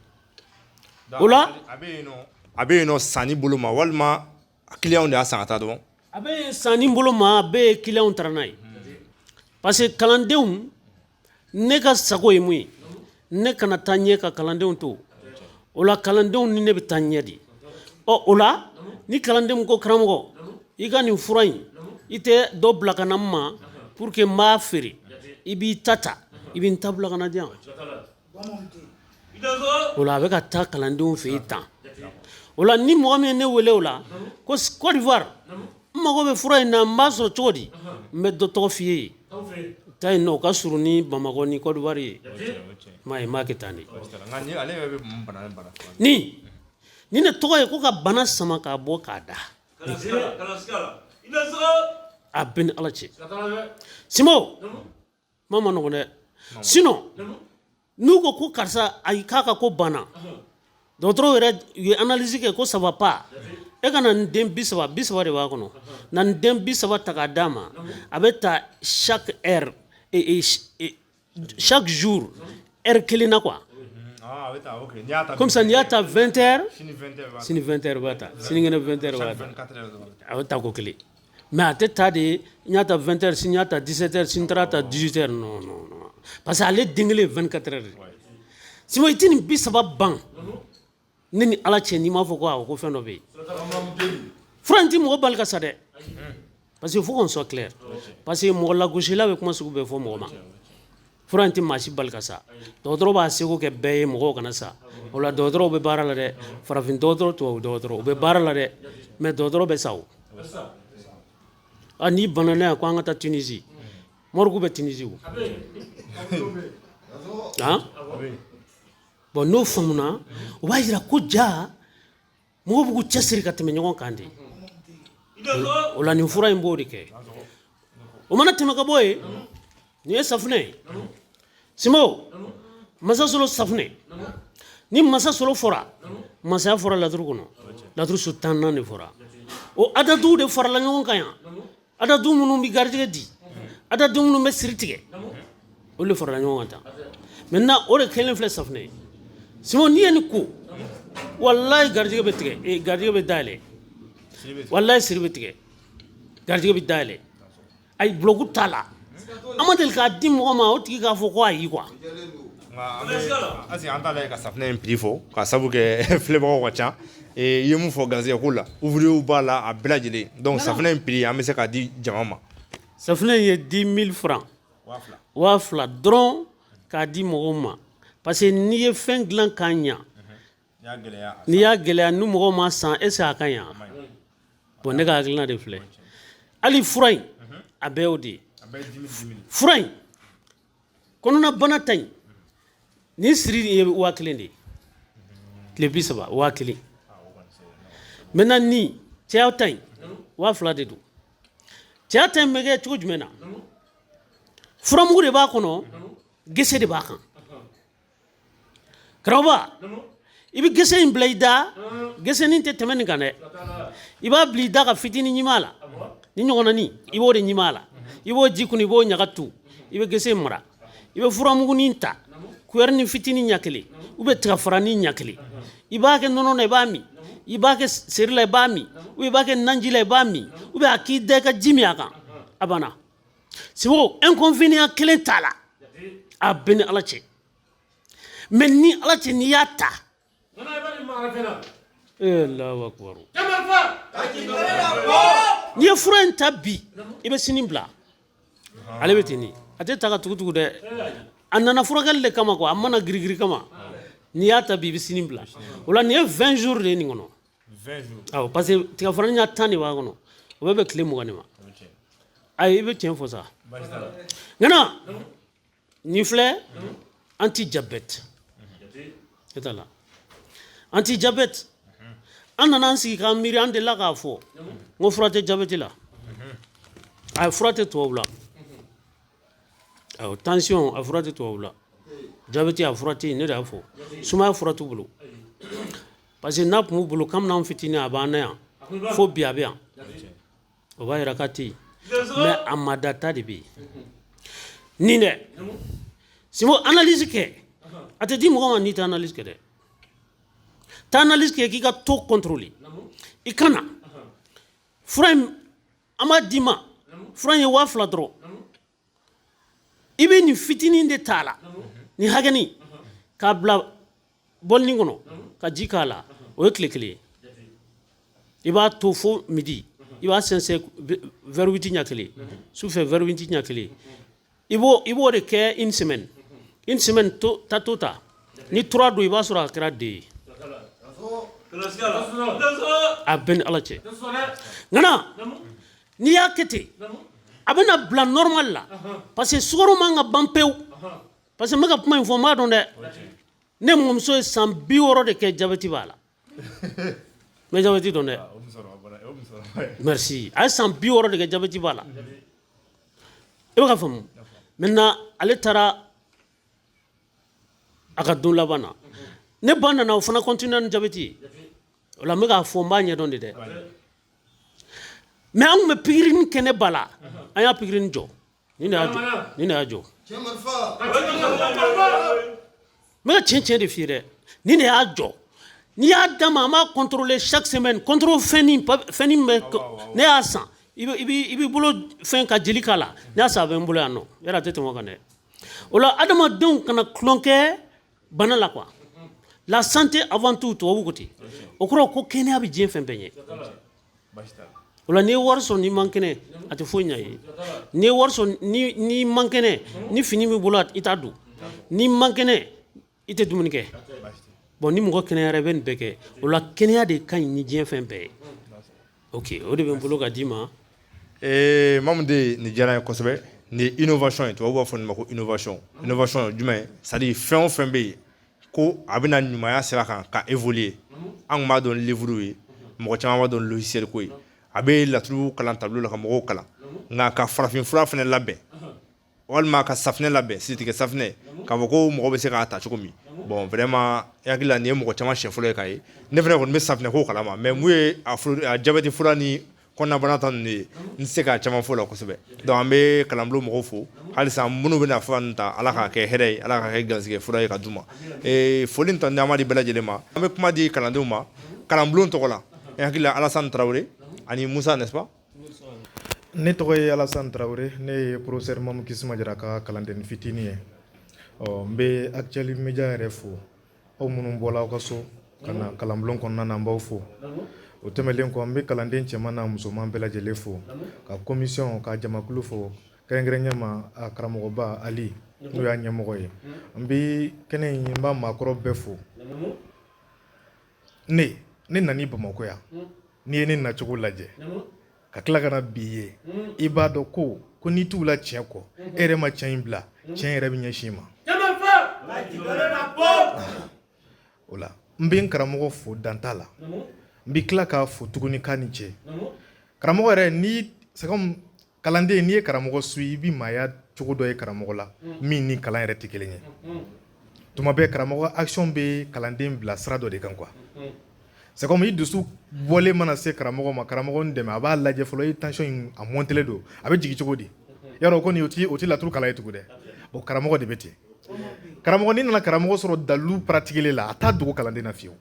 O la a bɛ yen nɔ sanni bolo ma, walima client de y'a san ka taa dɔrɔn? A bɛ sanni bolo ma, a bɛɛ ye clientw taara n'a ye, parce que kalandenw, ne ka sago ye mun ye? Ne kana taa ɲɛ ka kalandenw to. O la, kalandenw ni ne bɛ taa ɲɛ de. Ɔ, o la, ni kalandenw ko: "Karamɔgɔ, i ka nin fura in, i tɛ dɔ bila ka na n ma pour que n b'a feere", i b'i ta ta, i bɛ n ta bila ka na di yan. O la, a bɛ ka taa kalandenw fɛ yen tan. O la, ni mɔgɔ min ye ne wele o la ko Côte d'Ivoire, n mago bɛ fura in na, n b'a sɔrɔ cogo di? N bɛ dɔ tɔgɔ f'i ye, taa yen nɔ, o ka surun ni Bamakɔ ni Côte d'Ivoire ye. M'a ye, n b'a kɛ tan de. Nka ni ale yɛrɛ bɛ mun bana bana furakɛ? Ni ne tɔgɔ ye ko ka bana sama k'a bɔ k'a da. A bɛɛ ni Ala cɛ, Simo, kuma ma nɔgɔn dɛ. Sinon n'u ko ko karisa, ayi, k'a ka ko banna, dɔgɔtɔrɔw yɛrɛ u ye analyse kɛ ko ça va pas, e ka na nin den 30 30 de b'a kɔnɔ, na nin den 30 ta k'a d'a ma, a bɛ ta chaque heure et chaque jour heure kelen na quoi. Ah, a bɛ ta, ok, n'i y'a ta. Comme ça, n'i y'a ta 20 heures, sini 20 heures b'a ta. Sini 20 heures b'a ta, sinikɛnɛ 20 heures b'a ta. 24 heures dɔrɔn. A bɛ ta ko kelen, mais a tɛ ta de n y'a ta 20 heures, sini n y'a ta 17 heures, sini n taara ta 18 heures. Non, non, non, parce que ale den kelen ye 24 heures de. Sinon i tɛ nin 30 ban ne ni Ala cɛ, n'i m'a fɔ ko awɔ, ko fɛn dɔ bɛ yen. Fura in ti mɔgɔ bali ka sa dɛ, parce que faut qu'on soit clair, parce que mɔgɔ lagosila bɛ kuma sugu bɛɛ fɔ mɔgɔ ma. Fura in tɛ maa si bali ka sa. Dɔgɔtɔrɔ b'a seko kɛ bɛɛ ye, mɔgɔw kana sa. O la, dɔgɔtɔrɔw bɛ baara la dɛ, farafin dɔgɔtɔrɔ, tubabu dɔgɔtɔrɔ, u bɛ baara la dɛ, mais dɔgɔtɔrɔ bɛ sa. O a n'i banana yan ko an ka taa Tunisie, morgue bɛ Tunisie o. Han, bon, n'o faamuna, o b'a yira ko ja mɔgɔw b'u cɛsiri ka tɛmɛ ɲɔgɔn kan de. O la, nin fura in b'o de kɛ. O mana tɛmɛ ka bɔ yen, nin ye safunɛ ye. Simo, masasolo safunɛ. Ni masasolo fɔra, masaya fɔra laturu kɔnɔ, laturu so 14 de fɔra. O adadiw de farala ɲɔgɔn kan yan, adadiw minnu bɛ garijɛgɛ di, adadiw minnu bɛ siri tigɛ, olu de farala ɲɔgɔn kan tan. Maintenant, o de kɛlen filɛ safunɛ ye. Simo, n'i ye nin ko, walayi, garijɛgɛ bɛ tigɛ, garijɛgɛ bɛ dayɛlɛ. Walayi, siri bɛ tigɛ, garijɛgɛ bɛ dayɛlɛ. Ayi, bulɔku t'a la. An ma deli k'a di mɔgɔ ma, o tigi k'a fɔ ko ayi quoi. Nka an bɛ est-ce an t'a lajɛ ka safunɛ in prix fɔ, ka sabu kɛ filɛbagaw ka ca. I ye mun fɔ garisɛgɛ ko la, ouvrier b'a la, a bɛɛ lajɛlen. Donc safunɛ in prix, an bɛ se k'a di jama ma? Safunɛ in ye 10 000 francs. 2000. 2000 dɔrɔn k'a di mɔgɔw ma, parce que n'i ye fɛn dilan k'a ɲa, n'i y'a gɛlɛya, n'i y'a gɛlɛya, ni mɔgɔw ma san, est ce que a ka ɲi? Bon, ne ka hakilina de filɛ, hali fura in, a bɛɛ y'o de ye. A bɛɛ ye 10 000, 10 000. Fura in kɔnɔna bana ta ɲi, nin siri ye 1000 de ye, tile 30, 1000. Maintenant, ni cɛya ta ɲi, 2000 de don. Cɛya ta in bɛ kɛ cogo jumɛn na? Furamugu de b'a kɔnɔ, gese de b'a kan. Karamɔgɔba, i bɛ gese in bila i da, gesenin tɛ tɛmɛ nin kan dɛ. I b'a bila i da ka fitinin ɲimi a la, ni ɲɔgɔnnanin, i b'o de ɲimi a la, i b'o ji kunu, i b'o ɲaga tu, i bɛ gese in mara. I bɛ furamugunin ta, kuyɛri ni fitinin ɲɛ kelen ou bien tigafaranin ɲɛ kelen, i b'a kɛ nɔnɔ na, i b'a min, i b'a kɛ seri la, i b'a min, ou i b'a kɛ naji la, i b'a min, ou bien a k'i da i ka ji min a kan, a banna. Simo, inconvénient kelen t'a la, a bɛɛ ni Ala cɛ. Mais ni Ala cɛ, n'i y'a ta, Allahu akbar, n'i ye fura in ta bi, i bɛ sini bila, ale bɛ ten de. A tɛ ta ka tugu-tugu dɛ, a nana furakɛli de kama quoi, a mana girigiri kama. N'i y'a ta bi, i bɛ sini bila. O la, nin ye 20 jours de ye nin kɔnɔ. 20 jours. Awɔ, parce que tigafaranin ɲɛ 10 de b'a kɔnɔ, o bɛ bɛn tile 20 de ma. Ayi, i bɛ tiɲɛ fɔ sa. Baasi t'a la. Ŋana, nin filɛ anti diabète e t'a la. Anti diabète, an nana an sigi k'an miiri, an delila k'a fɔ n ko fura tɛ diabète la, a fura tɛ tubabu la. Awɔ, tension, a fura tɛ tubabu la, diabète, a fura tɛ yen. Ne de y'a fɔ, sumaya fura t'u bolo, parce que n'a tun b'u bolo, kabini an fitinin a b'an na yan, fo bi a bɛ yan, o b'a yira k'a tɛ yen. Mais a madata de bɛ yen. Nin dɛ, Simo, analyse kɛ, a tɛ di mɔgɔ ma n'i tɛ analyse kɛ dɛ. Taa analyse kɛ k'i ka taux contrôler, i kana fura in. An b'a d'i ma, fura in ye 2000 dɔrɔn. I bɛ nin fitinin de t'a la, nin hakɛnin, k'a bila bɔlinin kɔnɔ ka ji k'a la, o ye tile kelen ye. I b'a to fo midi, i b'a sɛnsɛn vers 8 ɲɛ kelen, sufɛ vers 8 ɲɛ kelen. I b'o de kɛ une semaine, une semaine to ta to ta ni 3 don, i b'a sɔrɔ a kɛra 2 ye. A bɛɛ ni Ala cɛ. Ŋana, n'i y'a kɛ ten, a bɛna bila normal la, parce que sukaro man ka ban pewu. Parce que n bɛ ka kuma in fɔ, n b'a dɔn dɛ. Ne mɔmuso ye san 60 de kɛ, jabɛti b'a la. N bɛ jabɛti dɔn dɛ. Merci. A ye san 60 de kɛ, jabɛti b'a la. I bɛ ka faamu. Maintenant, ale taara a ka don laban na. Ne ba nana, o fana continuer ni jabɛti ye. O la n bɛ k'a fɔ, n b'a ɲɛdɔn de dɛ. Mais an tun bɛ pikirini kɛ ne ba la, an y'a pikirini jɔ. Nin de y'a jɔ, nin de y'a jɔ. N bɛ ka tiɲɛ tiɲɛ de f'i ye dɛ. Nin de y'a jɔ. N'i y'a d'a ma, an b'a contrôler chaque semaine. Contrôle fɛnnin fɛnnin bɛ, ne y'a san, i b'i bolo fɛn ka jeli k'a la. Ne y'a san, a bɛ n bolo yan nɔ. Yɔrɔ a tɛ tɛmɛ o kan dɛ. O la, adamadenw kana tulon kɛ bana la quoi. La santé avant tout, tubabu ko ten. O kɔrɔ ko kɛnɛya bɛ diɲɛ fɛn bɛɛ ɲɛ. O la, n'i ye wari sɔrɔ, n'i man kɛnɛ, a tɛ foyi ɲɛ i ye. N'i ye wari sɔrɔ, ni n'i man kɛnɛ, ni fini b'i bolo, i t'a don. N'i man kɛnɛ, i tɛ dumuni kɛ. Bon, ni mɔgɔ kɛnɛyara, i bɛ nin bɛɛ kɛ. O la, kɛnɛya de ka ɲi ni diɲɛ fɛn bɛɛ ye. Ok, o de bɛ n bolo ka d'i ma. Mamu de, nin diyara n ye kosɛbɛ. Nin ye innovation ye, tubabu b'a fɔ nin ma ko innovation. Innovation ye jumɛn ye? C'est à dire fɛn o fɛn bɛ yen ko a bɛna ɲumanya sira kan ka évoluer. An tun b'a dɔn livre ye, mɔgɔ caman b'a dɔn logiciel ko ye. A bɛ laturu kalan tableau la ka mɔgɔw kalan, nka ka farafin fura fana labɛn walima ka safinɛ labɛn, sitigɛ safinɛ, k'a fɔ ko mɔgɔ bɛ se k'a ta cogo min. Bon, vraiment, n hakili la nin ye mɔgɔ caman siɲɛ fɔlɔ ye k'a ye. Ne fana kɔni bɛ safinɛ ko kalama, mais mun ye a jabɛti fura ni kɔnɔnabana ta ninnu ye, n tɛ se k'a caman fɔ o la kosɛbɛ. Donc an bɛ kalanbulon mɔgɔw fo halisa. Minnu bɛna fura ninnu ta, Ala k'a kɛ hɛrɛ ye, Ala k'a kɛ garisɛgɛ fura ye ka d'u ma. Foli ni tanu an b'a di bɛɛ lajɛlen ma. An bɛ kuma di kalandenw ma kalanbulon tɔgɔ la. N hakili la Alassane Traoré ani Musa, n'est-ce pas? Ne tɔgɔ ye Alassane Traoré, ne ye professeur Mamu Kisuma Jara ka kalanden fitinin ye. Ɔ, n bɛ Actuel Media yɛrɛ fo, aw minnu bɔla aw ka so ka na kalanbulon kɔnɔna na, n b'aw fo. O tɛmɛnen kɔ, n bɛ kalanden cɛman n'a musoman bɛɛ lajɛlen fo, ka commission ka jamakulu fo, kɛrɛnkɛrɛnnenya ma a karamɔgɔba Ali, n'o y'a ɲɛmɔgɔ ye. N bɛ kɛnɛ in, n b'a maakɔrɔ bɛɛ fo. Ne nana Bamakɔ yan, n'i ye ne nacogo lajɛ ka tila ka na bi ye, i b'a dɔn ko n'i t'u la tiɲɛ kɔ, e yɛrɛ ma tiɲɛ in bila, tiɲɛ yɛrɛ bɛ ɲɛsin i ma. O la, n bɛ n karamɔgɔ fo, dan t'a la. N bɛ tila k'a fo tuguni k'a ni cɛ. Karamɔgɔ yɛrɛ, ni c'est comme kalanden, n'i ye karamɔgɔ su, i bɛ maaya cogo dɔ ye karamɔgɔ la min ni kalan yɛrɛ tɛ kelen ye. Tuma bɛɛ karamɔgɔ action bɛ kalanden bila sira dɔ de kan quoi. C'est comme i dusu bɔlen mana se karamɔgɔ ma, karamɔgɔ n dɛmɛ, a b'a lajɛ fɔlɔ, i tension in a montélen don, a bɛ jigin cogo di? Yarɔ, o kɔni o ti laturu kalan ye tugun dɛ. Bon, karamɔgɔ de bɛ ten. Karamɔgɔ, n'i nana karamɔgɔ sɔrɔ dalilu pratiquer la, a t'a dogo kalanden na fiyewu.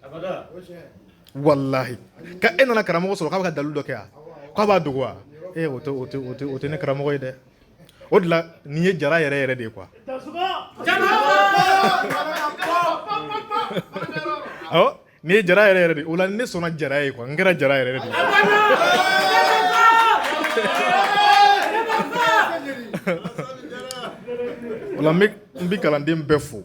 Walahi, ka e nana karamɔgɔ sɔrɔ k'a bɛ ka dalilu dɔ kɛ yan, k'a b'a dogo wa? E, o tɛ ne karamɔgɔ ye dɛ. O de la, nin ye jara yɛrɛ yɛrɛ de ye quoi. Awɔ, nin ye jara yɛrɛ yɛrɛ de ye. O la, ne sɔnna jara ye quoi, n kɛra jara yɛrɛ de ye. O la, n bɛ kalanden bɛɛ fo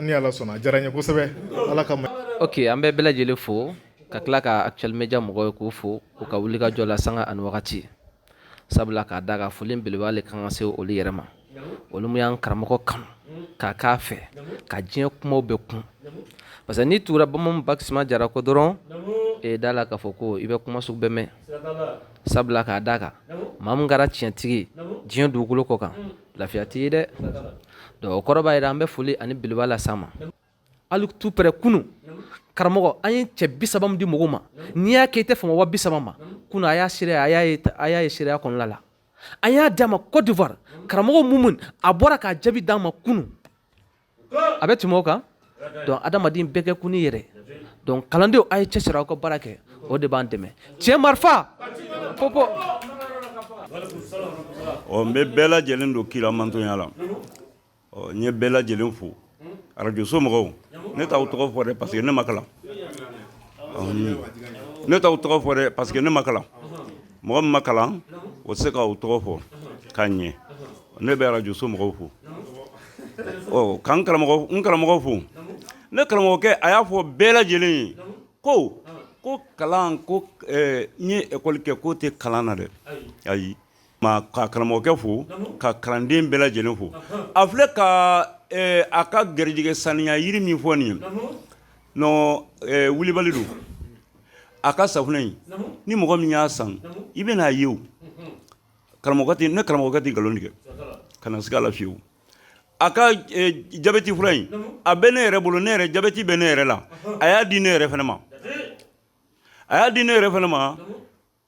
ni Ala sɔnna. A diyara n ye kosɛbɛ, Ala ka. Ok, an bɛ bɛɛ lajɛlen fo ka tila ka Actuel Media mɔgɔw ye k'u fo u ka wulikajɔ la sanga ani wagati, sabula k'a da ka foli belebele le kan ka se olu yɛrɛ ma, olu mun y'an karamɔgɔ kanu k'a k'a fɛ ka diɲɛ kumaw bɛɛ kun, parce que n'i tugura Bamanan Bakisima Jara kɔ dɔrɔn, e da la k'a fɔ ko i bɛ kuma sugu bɛɛ mɛn, sabula k'a da kan maa min kɛra tiɲɛtigi diɲɛ dugukolo kɔ kan, lafiya t'i ye dɛ. Donc o kɔrɔ b'a jira an bɛ foli ani belebele las'a ma. Hali tout près kunu, karamɔgɔ, an ye cɛ 30 min di mɔgɔw ma, n'i y'a kɛ i tɛ fama 30 000 ma. Kunu a y'a seereya, a y'a ye seereya kɔnɔna la. An y'a d'a ma Côte d'Ivoire, karamɔgɔ Mumun a bɔra k'a jaabi d'an ma kunu, a bɛ tɛmɛ o kan. Donc adamaden bɛɛ kɛ kun n'i yɛrɛ. Donc kalandenw, a ye cɛsiri, aw ka baara kɛ, o de b'an dɛmɛ. Cɛ marifa popo. Ɔ n bɛ bɛɛ lajɛlen don kira mantonya la. Ɔ n ye bɛɛ lajɛlen fo. Arajoso mɔgɔw, ne t'aw tɔgɔ fɔ dɛ parce que ne ma kalan. Ne t'aw tɔgɔ fɔ dɛ parce que ne ma kalan. Mɔgɔ min ma kalan, o tɛ se k'aw tɔgɔ fɔ k'a ɲɛ. Ne bɛ arajoso mɔgɔw fo. Ɔ ka n karamɔgɔ fo. Ne karamɔgɔkɛ a y'a fɔ bɛɛ lajɛlen ye ko kalan ko n ye école kɛ k'o tɛ kalan na dɛ. Ayi. Ma ka karamɔgɔkɛ fo, ka kalanden bɛɛ lajɛlen fo. A filɛ ka a ka garijɛgɛ saniya yiri min fɔ nin ye, non wulibali don. A ka safunɛ in, ni mɔgɔ min y'a san, i bɛna a ye o. Karamɔgɔkɛ ne karamɔgɔkɛ tɛ nkalon tigɛ, kana siga a la fiyewu. A ka jabɛti fura in, a bɛ ne yɛrɛ bolo, ne yɛrɛ jabɛti bɛ ne yɛrɛ la. A y'a di ne yɛrɛ fana ma. A y'a di ne yɛrɛ fana ma.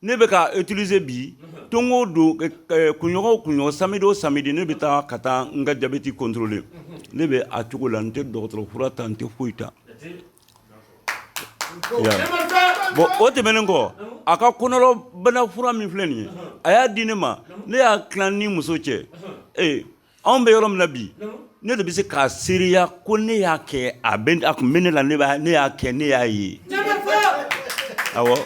Ne bɛ ka utiliser bi don o don, kunɲɔgɔn o kunɲɔgɔn, samedi o samedi, ne bɛ taa ka taa n ka jabɛti contrôler. Ne bɛ a cogo la, n tɛ dɔgɔtɔrɔ fura ta, n tɛ foyi ta. Bon o tɛmɛnen kɔ, a ka kɔnɔbana fura min filɛ nin ye, a y'a di ne ma, ne y'a tila ni muso cɛ. Ee anw bɛ yɔrɔ min na bi, ne de bɛ se k'a seereya ko ne y'a kɛ, a tun bɛ ne la, ne y'a kɛ, ne y'a ye. Awɔ,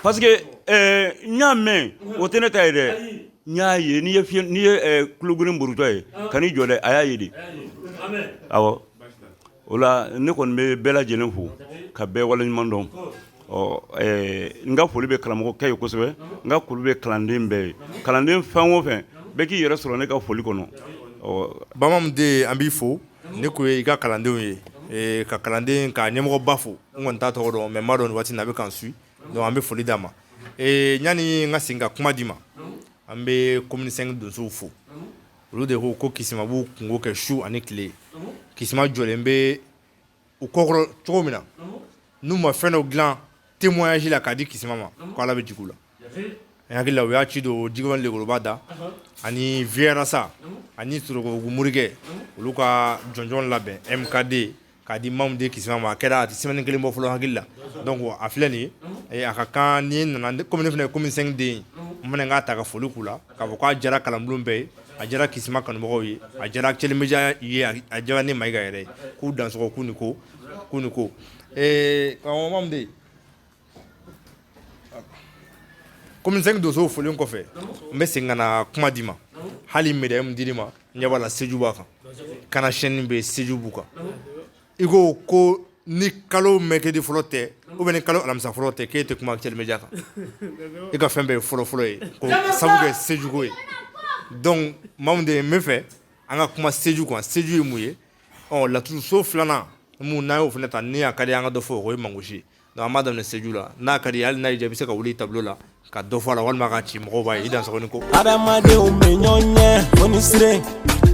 parce que n y'a mɛn, o tɛ ne ta ye dɛ, n y'a ye. N'i ye fiɲɛ, n'i ye tulogirin borotɔ ye, kan'i jɔ dɛ, a y'a ye de. Awɔ, o la ne kɔni bɛ bɛɛ lajɛlen fo ka bɛɛ waleɲuman dɔn. Ɔ n ka foli bɛ karamɔgɔkɛ ye kosɛbɛ, n ka foli bɛ kalanden bɛɛ ye. Kalanden fɛn o fɛn bɛɛ k'i yɛrɛ sɔrɔ ne ka foli kɔnɔ. Ɔ Bamamu den, an b'i fo. Ne ko i ka kalandenw ye, ka kalanden ka ɲɛmɔgɔba fo. N kɔni t'a tɔgɔ dɔn, mais n b'a dɔn nin waati in na a bɛ k'an suit, donc an bɛ foli d'a ma. Yanni n ka segin ka kuma d'i ma, an bɛ commune 5 donsow fo. Olu de ko ko Kisima b'u kungo kɛ su ani tile. Kisima jɔlen bɛ u kɔkɔrɔ cogo min na, n'u ma fɛn dɔ dilan témoignage la k'a di Kisima ma, ko Ala bɛ jigin u la. N hakili la u y'a ci don Jikɔrɔni Legoroba da ani Viyarasa ani Sorokobugu Morikɛ, olu ka jɔnjɔn labɛn MKD k'a di Mamu den Kisima ma. A kɛra a tɛ semaine kelen bɔ fɔlɔ hakili la. Donc a filɛ nin ye, a ka kan ni nana komi ne fana ye commune 5 den ye, n fana k'a ta ka foli k'u la k'a fɔ k'a diyara kalanbulon bɛɛ ye, a diyara Kisima kanubagaw ye, a diyara Actuel Media ye, a diyara ne Mayiga yɛrɛ ye. K'u dansɔgɔ, k'u ni ko, k'u ni ko. Karamɔgɔ Mamu den, commune 5 donsow folen kɔfɛ, n bɛ segin ka na kuma d'i ma. Hali médaille min dir'i ma, n ɲɛ b'a la Seju b'a kan, kana chaîne bɛ Seju b'u kan. I ko ko ni kalo mercredi fɔlɔ tɛ ou bien ni kalo alamisa fɔlɔ tɛ, k'e tɛ kuma Actuel Media kan. E ka fɛn bɛɛ ye fɔlɔ fɔlɔ ye, ko sabu kɛ Sejuko ye. Donc Mamu den, n bɛ fɛ an ka kuma Seju kan. Seju ye mun ye? Ɔ laturuso filanan mun n'an y'o fana ta, ni a ka di an ka dɔ fɔ, o ye Mangosi ye. Donc an b'a daminɛ Seju la. N'a ka di, hali n'a y'i diya, i bɛ se ka wuli tableau la ka dɔ fɔ a la, walima k'a ci mɔgɔw b'a ye. I dansɔgɔ ni ko. Adamadenw bɛ ɲɔgɔn ɲɛ fo ni sire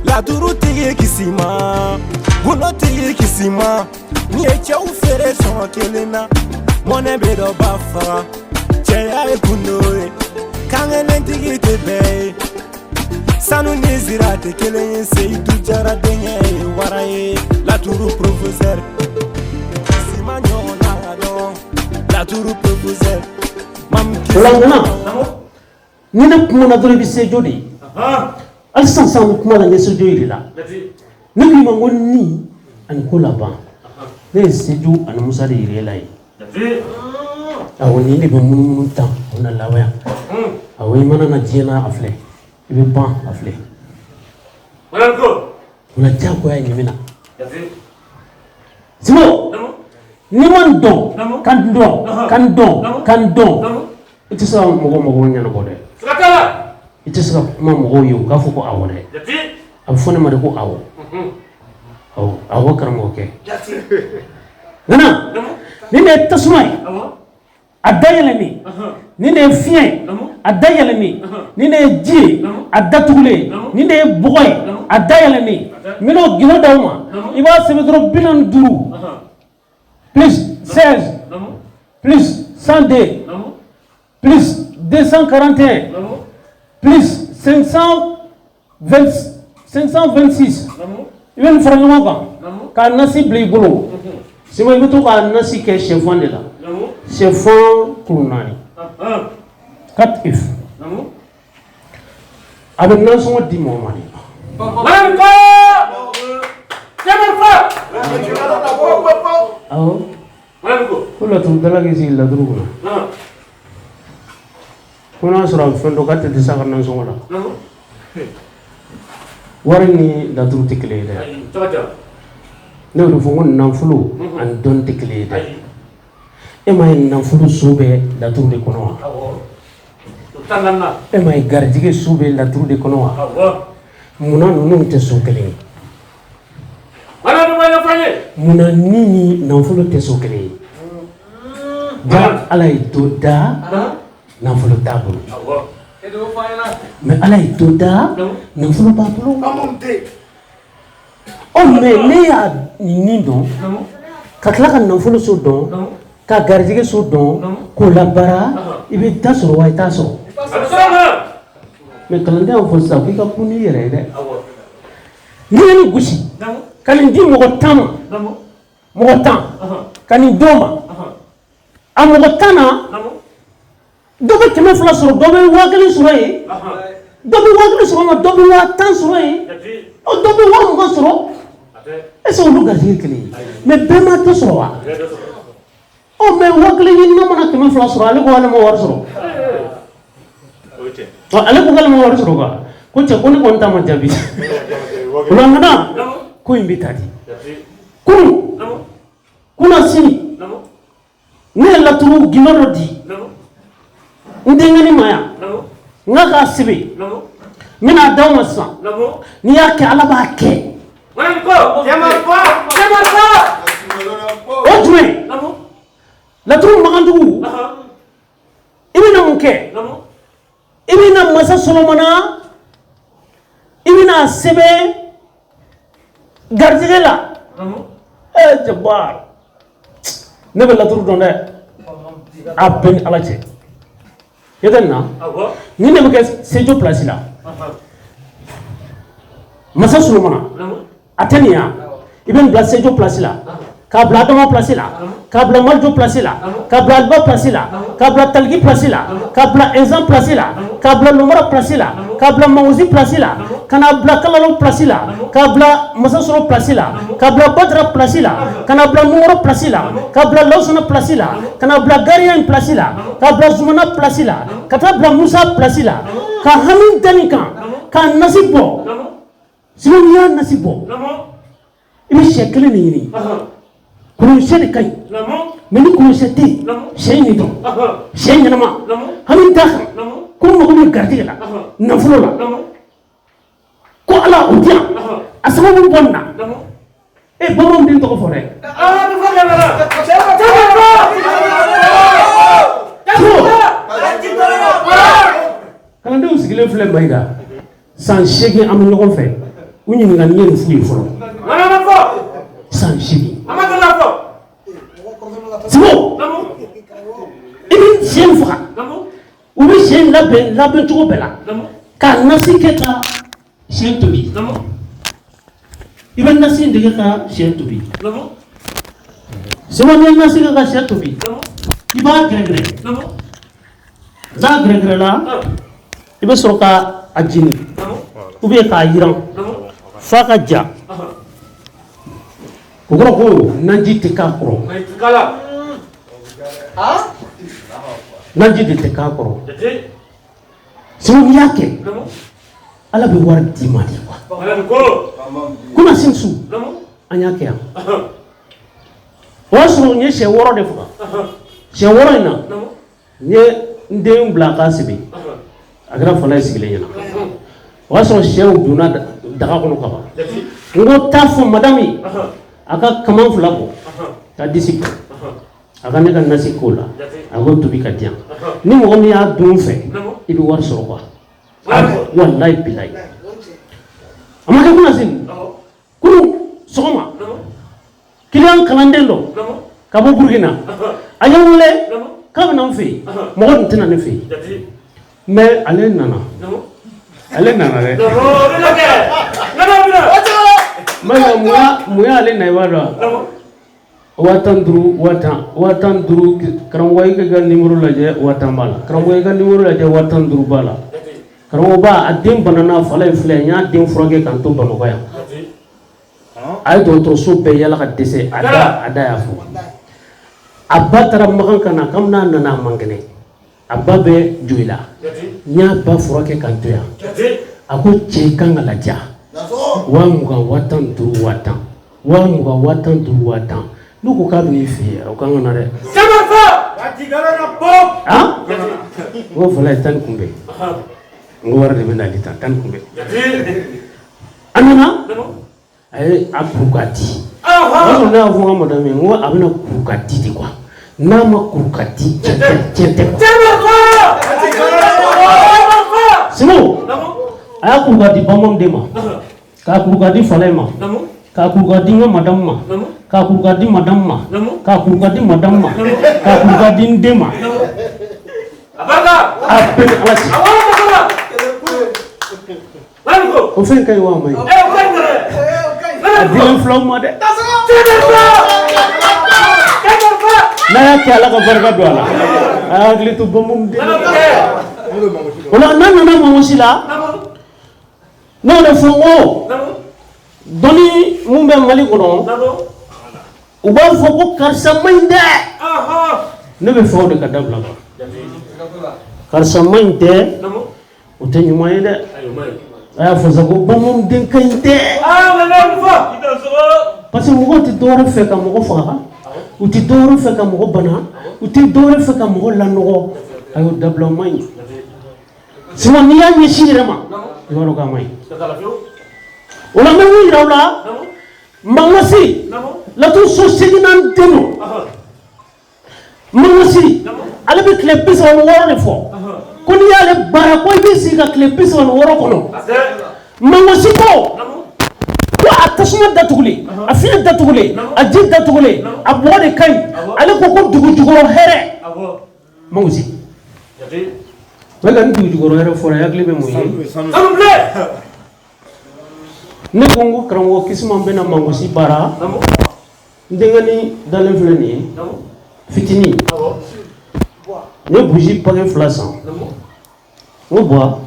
laturutigi Kisima, gundotigi Kisima. N'i ye cɛw feere sɔngɔ kelen na, mɔnɛ bɛ dɔ ba faga. Cɛya ye gundo ye, kankelentigi tɛ bɛɛ ye. Sanu ni sira tɛ kelen ye. Seyidu Jara denkɛ ye wara ye. Laturu professeur Kisima ɲɔgɔn na ka dɔgɔ. Laturu professeur Mamu Kisima. Ni ne kumana dɔrɔn, i bɛ Sejo de ye. Hali sisan sisan, kuma la, n ye Sejo yir'i la. Ne k'i ma ko ni ani ko laban, ne ye Sejo ani Musa de yir'e la ye. Awɔ, nin de bɛ munumunu tan, o na laban yan. Awɔ, i mana na diɲɛ na, a filɛ, i bɛ ban, a filɛ. O la diyagoya ye nin bɛ na. Simo, n'i ma n dɔn, ka n dɔn, ka n dɔn, ka n dɔn, i tɛ se ka mɔgɔw mago ɲɛnabɔ dɛ. I tɛ se ka kuma mɔgɔw ye u k'a fɔ ko awɔ dɛ. A bɛ fɔ ne ma de ko awɔ. Awɔ, awɔ karamɔgɔkɛ. Nana, nin de ye tasuma ye, a dayɛlɛnnen. Nin de ye fiɲɛ ye, a dayɛlɛnnen. Nin de ye ji ye, a datugulen. Nin de ye bɔgɔ ye, a dayɛlɛnnen. N bɛn'o gindo d'aw ma. I b'a sɛbɛn dɔrɔn, 45 plus 16 plus 102 plus 241 plus 520 526. I bɛ nin fara ɲɔgɔn kan k'a nasi bila i bolo. Sima, i bɛ to k'a nasi kɛ sɛfan de la, sɛfan kuru naani, 4 œufs. A bɛ nasɔngɔ di mɔgɔ ma de. Awɔ, ko laturudala k'i sigi laturu kunna, ko n'a sɔrɔ a bɛ fɛn dɔn k'a tɛ dɛsɛ a ka nasɔngɔ la. Wari ni laturu tɛ kelen ye dɛ. Ne y'o de fɔ, n ko nafolo ani dɔnni tɛ kelen ye dɛ. E m'a ye nafolo so bɛ laturu de kɔnɔ wa? E m'a ye garijɛgɛ so bɛ laturu de kɔnɔ wa? Munna ninnu tɛ so kelen ye? Munna ni nafolo tɛ so kelen ye? Ja, Ala ye dɔ da, nafolo t'a bolo, mais Ala ye dɔ da, nafolo b'a bolo. Ɔ, mais ne y'a nin dɔn ka tila ka nafolo so dɔn, ka garijɛgɛ so dɔn, k'o labaara, i bɛ da sɔrɔ wa i t'a sɔrɔ? Mais kalanden y'a fɔ sisan k'i ka kun n'i yɛrɛ ye dɛ. N'i ye nin gosi ka nin di mɔgɔ 10 ma, mɔgɔ 10 ka nin d'o ma, a mɔgɔ 10 na, dɔ bɛ 200 sɔrɔ, dɔ bɛ 1000 sɔrɔ yen, dɔ bɛ 1000 sɔrɔ, ma dɔ bɛ 10.000 sɔrɔ yen, ɔ, dɔ bɛ 20.000 sɔrɔ. Est ce que olu garijɛgɛ kelen ye? Mais bɛɛ ma dɔ sɔrɔ wa? Ɔ, mais 1000 ɲinina mana 200 sɔrɔ, ale ko ale ma wari sɔrɔ. Ɔ, ale ko k'ale ma wari sɔrɔ quoi. Ko cɛ, ko ne kɔni ta ma jaabi. O la nana ko in bɛ taa di kunun kunna sini. Ne ye laturu gindo dɔ di n denkɛnin ma yan, n k'a k'a sɛbɛn, n bɛna d'aw ma sisan. N'i y'a kɛ, Ala b'a kɛ. O jumɛn? Laturu magandugu, i bɛna mun kɛ? I bɛna masa Solomana, i bɛna sɛbɛn garijɛgɛ la. Ɛ Jabar, ne bɛ laturu dɔn dɛ, a bɛɛ ni Ala cɛ. I tɛ nin na, ni ne bɛ kɛ Sejo place la, masa Solomana a tɛ nin yan. I bɛ nin bila Sejo place la, k'a bila Adama place la, k'a bila Malijo place la, k'a bila Aliba place la, k'a bila Taliki place la, k'a bila Enzan place la, k'a bila Lomara place la, k'a bila Mangosi place la, ka n'a bila Kalalo place la, k'a bila Masasɔrɔ place la, k'a bila Badara place la, ka n'a bila Nunkɔrɔ place la, k'a bila Lawusana place la, ka n'a bila Gariya place la, k'a bila Zumana place la, ka taa bila Musa place la, ka hami da nin kan, k'a nasi bɔ. Sinon n'i y'a nasi bɔ, i bɛ sɛ kelen de ɲini. Kolonkisɛ de ka ɲi, mais ni kolonkisɛ tɛ yen, sɛ ɲini dɔrɔn, sɛ ɲɛnama, hami d'a kan ko n mago bɛ garijɛgɛ la, nafolo la, ko Ala o di yan, a sababu bɔ nin na. E, bamananw den tɔgɔ fɔ dɛ. Kalandenw sigilen filɛ, Mayiga, san 8 an bɛ ɲɔgɔn fɛ. U ɲininka ni ye nin f'u ye fɔlɔ. San 8. Simo, i bɛ sɛ in faga, u bɛ sɛ in labɛn labɛn cogo bɛɛ la, ka nasi kɛ ka sɛ in tobi. I bɛ nasi in dege ka sɛ in tobi. Simo, n'i ye nasi kɛ ka sɛ tobi, i b'a gɛrɛgɛrɛ. N'a gɛrɛgɛrɛ la, i bɛ sɔrɔ ka a jeni ou bien k'a yiran f'a ka ja. O kɔrɔ ko naji tɛ k'a kɔrɔ, naji de tɛ k'a kɔrɔ. Sinon n'i y'a kɛ, Ala bɛ wari d'i ma de quoi. Kunna sin su an y'a kɛ yan, o y'a sɔrɔ n ye sɛ 6 de faga. Sɛ 6 in na, n ye n den bila a k'a sɛbɛn, a kɛra fala ye sigilen ɲɛna. O y'a sɔrɔ sɛw donna daga kɔnɔ ka ban. N ko taa fɔ madame ye, a ka kaman 2 bɔ ka disi bɔ, a ka ne ka nasi k'o la, a k'o tobi ka di yan. Ni mɔgɔ min y'a dun fɛ, i bɛ wari sɔrɔ quoi. Walayi bilayi, a ma kɛ kunna sini kunun sɔgɔma, kiliyan kalanden dɔ ka bɔ Burukina, a ye n wele k'a bɛ na n fɛ yen. Mɔgɔ dun tɛ na ne fɛ yen, mais ale nana, ale nana dɛ. Mun y'ale na, i b'a dɔn? 15.000, 10.000, 15.000. Karamɔgɔ, i ka numéro lajɛ, 10.000 b'a la. Karamɔgɔ, i ka numéro lajɛ, 15.000 b'a la. Karamɔgɔba, a den banana, fala in filɛ, n y'a den furakɛ k'an to Bamakɔ yan. A ye dɔgɔtɔrɔso bɛɛ yala ka dɛsɛ, a da y'a fɔ. A ba taara Makan ka na, kabini n'a nana a man kɛnɛ. A ba bɛ Joyila, n y'a ba furakɛ k'an to yan. A ko cɛ kan ka laja 20,000, 15,000, 10,000, 20,000, 15,000, 10,000. N'u ko k'a bɛ n'i fɛ yen, o kan ka na dɛ. Han, n ko fala ye tan ni kunbɛn, n ko wari de bɛ nali tan tan ni kunbɛn. A nana, a ye a kuru k'a di. O y'a sɔrɔ ne y'a fɔ n ka madame ye, n ko a bɛna kuru k'a di de quoi. N'a ma kuru k'a di, tiɲɛ tɛ, tiɲɛ tɛ quoi. Sinon a y'a kuru k'a di bamanan ma, k'a kuru k'a di fala in ma, k'a kuru k'a di n ka madame ma, k'a kuru k'a di madame ma, k'a kuru k'a di madame ma, k'a kuru k'a di n den ma. A bɛɛ ni Ala cɛ, o fɛn ka ɲi wa a ma ɲi? A dilen filaw ma dɛ. N'a y'a kɛ, Ala ka barika don a la. A y'a hakili to bamanan den o la. N'a nana Mamusi la, n'o de fɔ, n ko dɔnni mun bɛ Mali kɔnɔ, u b'a fɔ ko karisa man ɲi dɛ. Ne bɛ fɛ o de ka dabila quoi. Karisa man ɲi tɛ, o tɛ ɲuman ye dɛ. A y'a fɔ sa ko bamanan den ka ɲi dɛ, parce que mɔgɔw tɛ dɔwɛrɛ fɛ ka mɔgɔ faga, u tɛ dɔwɛrɛ fɛ ka mɔgɔ bana, u tɛ dɔwɛrɛ fɛ ka mɔgɔ lanɔgɔ. A y'o dabila, o man ɲi. Sinon n'i y'a ɲɛsin i yɛrɛ ma, i b'a dɔn k'a man ɲi. O la n bɛ mun yira aw la? Mangosi laturu so seginnan den don. Mangosi, ale bɛ tile 36 de fɔ ko n'i y'ale baara, ko i b'i sigi ka tile 36 kɔnɔ. Mangosi ko ko a tasuma datugulen, a fiɲɛ datugulen, a ji datugulen, a bɔgɔ de ka ɲi. Ale ko ko dugu jukɔrɔ hɛrɛ. Mangosi o ka ni dugu jukɔrɔ hɛrɛ fɔra, i hakili bɛ mun ye? Ne ko n ko karamɔgɔ Kisima bɛna mangosi baara. N denkɛni dalen filɛ nin ye, fitinin. N ye bougie paquet 2 san. N ko buwa,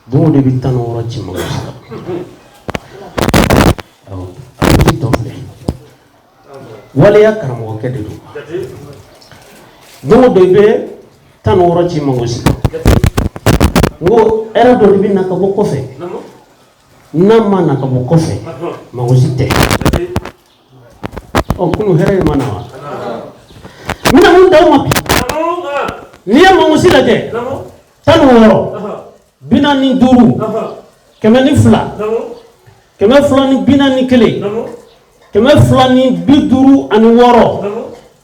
don o don i bɛ 16 ci mangosi la. Awɔ, a bougie tɔ filɛ. Waleya karamɔgɔkɛ de don. Don o don i bɛ 16 ci mangosi la. N ko hɛrɛ dɔ de bɛ na ka bɔ kɔfɛ. N'a ma na ka bɔ kɔfɛ, mangosi tɛ. Ɔ kunu hɛrɛ in ma na wa? N bɛna mun d'aw ma bi? N'i ye mangosi lajɛ, 16, 45, 102, 241, 256,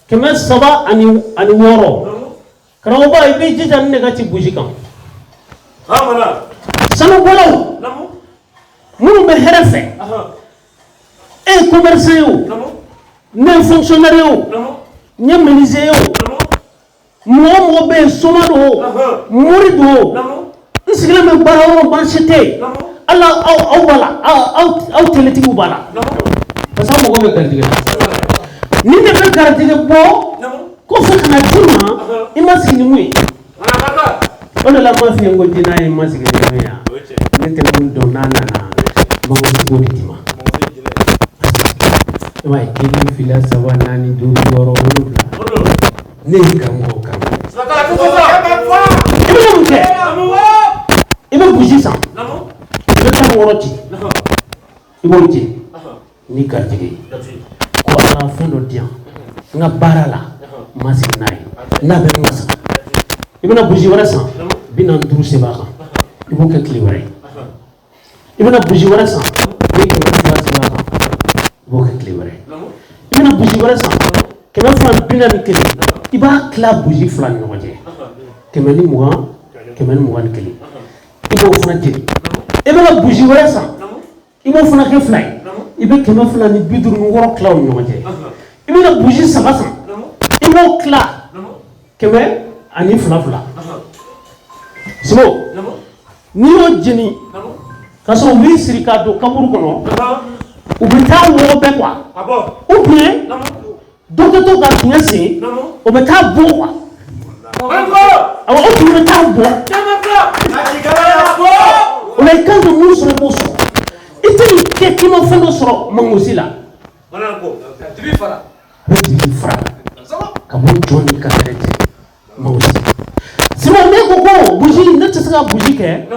306. Karamɔgɔba, i b'i jija ni ne ka ci bougie kan. Sanubɔlaw minnu bɛ hɛrɛ fɛ, e ye commerçant ye o, ne ye fonctionnaire ye o, n ye menuisier ye o, mɔgɔ o mɔgɔ bɛ yen, soma don o, mori don o, n sigilen bɛ baara yɔrɔ, marché tɛ yen. Ala aw b'a la, aw teletigiw b'a la, parce que aw mago bɛ garijɛgɛ la. Ni ne bɛ garijɛgɛ bɔ kɔfɛ ka na d'i ma, i ma sigi ni mun ye. O de la n m'a f'i ye, n ko jinɛ ye n ma sigi ni mun ye. Ne tɛ mun dɔn, n'a nana mangosi b'o de d'i ma. I m'a ye, 1, 2, 3, 4, 5, 6, 7. Ne ye karamɔgɔ o karamɔgɔ. I bɛna mun kɛ? I bɛ bougie san, i bɛ 16 ci, i b'o ci ni garijɛgɛ ye ko Ala ka fɛn dɔ di yan n ka baara la, n ma sigi n'a ye, n'a bɛ n wasa. I bɛna bougie wɛrɛ san, 45 sɛbɛn a kan, i b'o kɛ tile wɛrɛ. I bɛna bougie wɛrɛ san, i bɛ 200 sɛbɛn a kan, i b'o kɛ tile wɛrɛ. I bɛna bougie wɛrɛ san, 241, i b'a tila bougie fila ni ɲɔgɔn cɛ, 120, 121, i b'o fana jeni. I bɛna bougie wɛrɛ san, i b'o fana kɛ fila ye, i bɛ 256 tila u ni ɲɔgɔn cɛ. I bɛna bougie saba san, i b'o tila 102 fila. Simo, n'i y'o jeni ka sɔrɔ u b'i siri k'a don kaburu kɔnɔ, u bɛ taa wɔgɔ bɛɛ quoi, ou bien dɔ kɛ to ka dingɛ sen, o bɛ taa bɔ quoi. Awɔ, o tigi bɛ taa bɔ. O la, i kan ka mun sɔrɔ, i b'o sɔrɔ. I tɛ nin kɛ k'i ma fɛn dɔ sɔrɔ mangosi la. A bɛ dibi fara ka bɔ jɔn ni ka hɛrɛ cɛ mangosi. Sinon ne ko ko bougie, ne tɛ se ka bougie kɛ.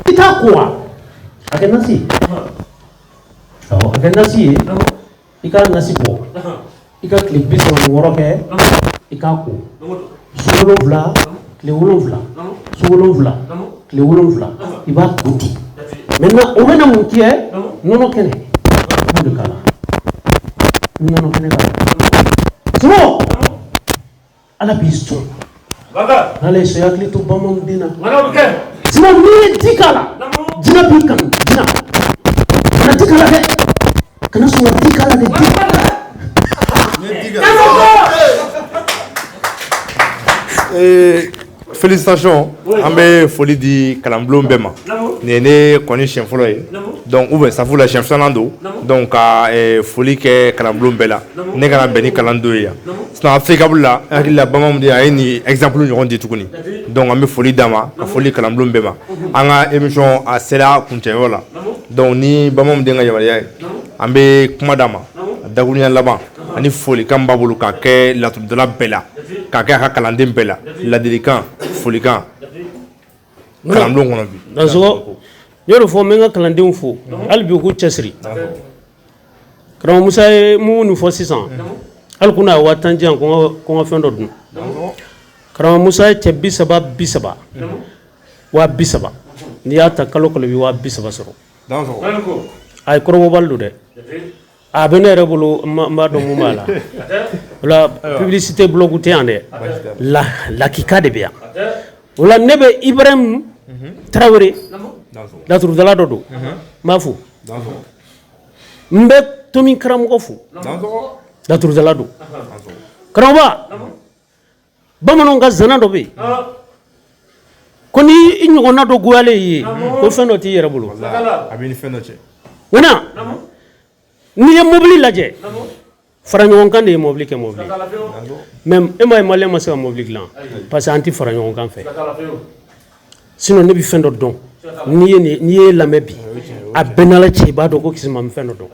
I t'a ko wa? A kɛ nasi ye. Awɔ, a kɛ nasi ye. I ka nasi bɔ. I ka tile 36 kɛ. I k'a ko. Su 7, tile 7, su 7, tile 7, i b'a ko ten. Maintenant, o bɛna mun kɛ? Nɔnɔ kɛnɛ. I b'o de k'a la. I bɛ nɔnɔ kɛnɛ k'a la. Sinon, Ala b'i sɔn. N'Ala y'i sɔn, i hakili to bamananw den na. Sinon, n'i ye ji k'a la, jinɛ b'i kanu, jinɛ. Kana ji k'a la dɛ. Kana sɔn ka ji k'a la dɛ. Ji. Félicitations, an bɛ foli di kalanbulon bɛɛ ma. Nin ye ne kɔni siɲɛ fɔlɔ ye, donc ou bien safurula, siɲɛ filanan don. Donc ka foli kɛ kalanbulon bɛɛ la. Ne kana bɛn ni kalan dɔ ye yan, sinon Africable la, n hakili la Bamanan de a ye nin exemple ɲɔgɔn di tuguni. Donc an bɛ foli d'a ma, ka foli kalanbulon bɛɛ ma. An ka émission a sera kuncɛyɔrɔ la. Donc ni Bamanan den ka yamaruya ye, an bɛ kuma d'a ma, a dakuruɲɛ laban ani folikan b'a bolo ka kɛ laturudala bɛɛ la, k'a kɛ a ka kalanden bɛɛ la, ladilikan, folikan kalanbulon kɔnɔ bi. Dansɔgɔ, n y'o de fɔ, n bɛ n ka kalandenw fo hali bi, u k'u cɛsiri. Karamɔgɔ Musa ye mun nin fɔ sisan, hali kun a ye 10 000 di yan ko n ka fɛn dɔ dun. Karamɔgɔ Musa ye cɛ 30 30, 30 000, n'i y'a ta kalo kalo, i bɛ 30 000 sɔrɔ. A ye kɔrɔbɔbali don dɛ. A bɛ ne yɛrɛ bolo, n b'a dɔn mun b'a la. O la, publicité blog tɛ yan dɛ, la lakika de bɛ yan. O la, ne bɛ Ibrahim Tarawele, laturudala dɔ don, n b'a fo. N bɛ Tomi karamɔgɔ fo, laturudala don. Karamɔgɔba, bamananw ka zana dɔ bɛ yen ko ni i ɲɔgɔnna dɔ goyalen y'i ye, ko fɛn dɔ t'i yɛrɛ bolo. A b'i ni fɛn dɔ cɛ. Ŋana, n'i ye mobili lajɛ, fara ɲɔgɔn kan de ye mobili kɛ mobili. Mais e m'a ye, maliyɛn ma se ka mobili dilan parce que an tɛ fara ɲɔgɔn kan fɛ. Sinon ne bɛ fɛn dɔ dɔn. N'i ye nin, n'i ye lamɛn bi, a bɛɛ n'Ala cɛ, i b'a dɔn ko Kisima bɛ fɛn dɔ dɔn.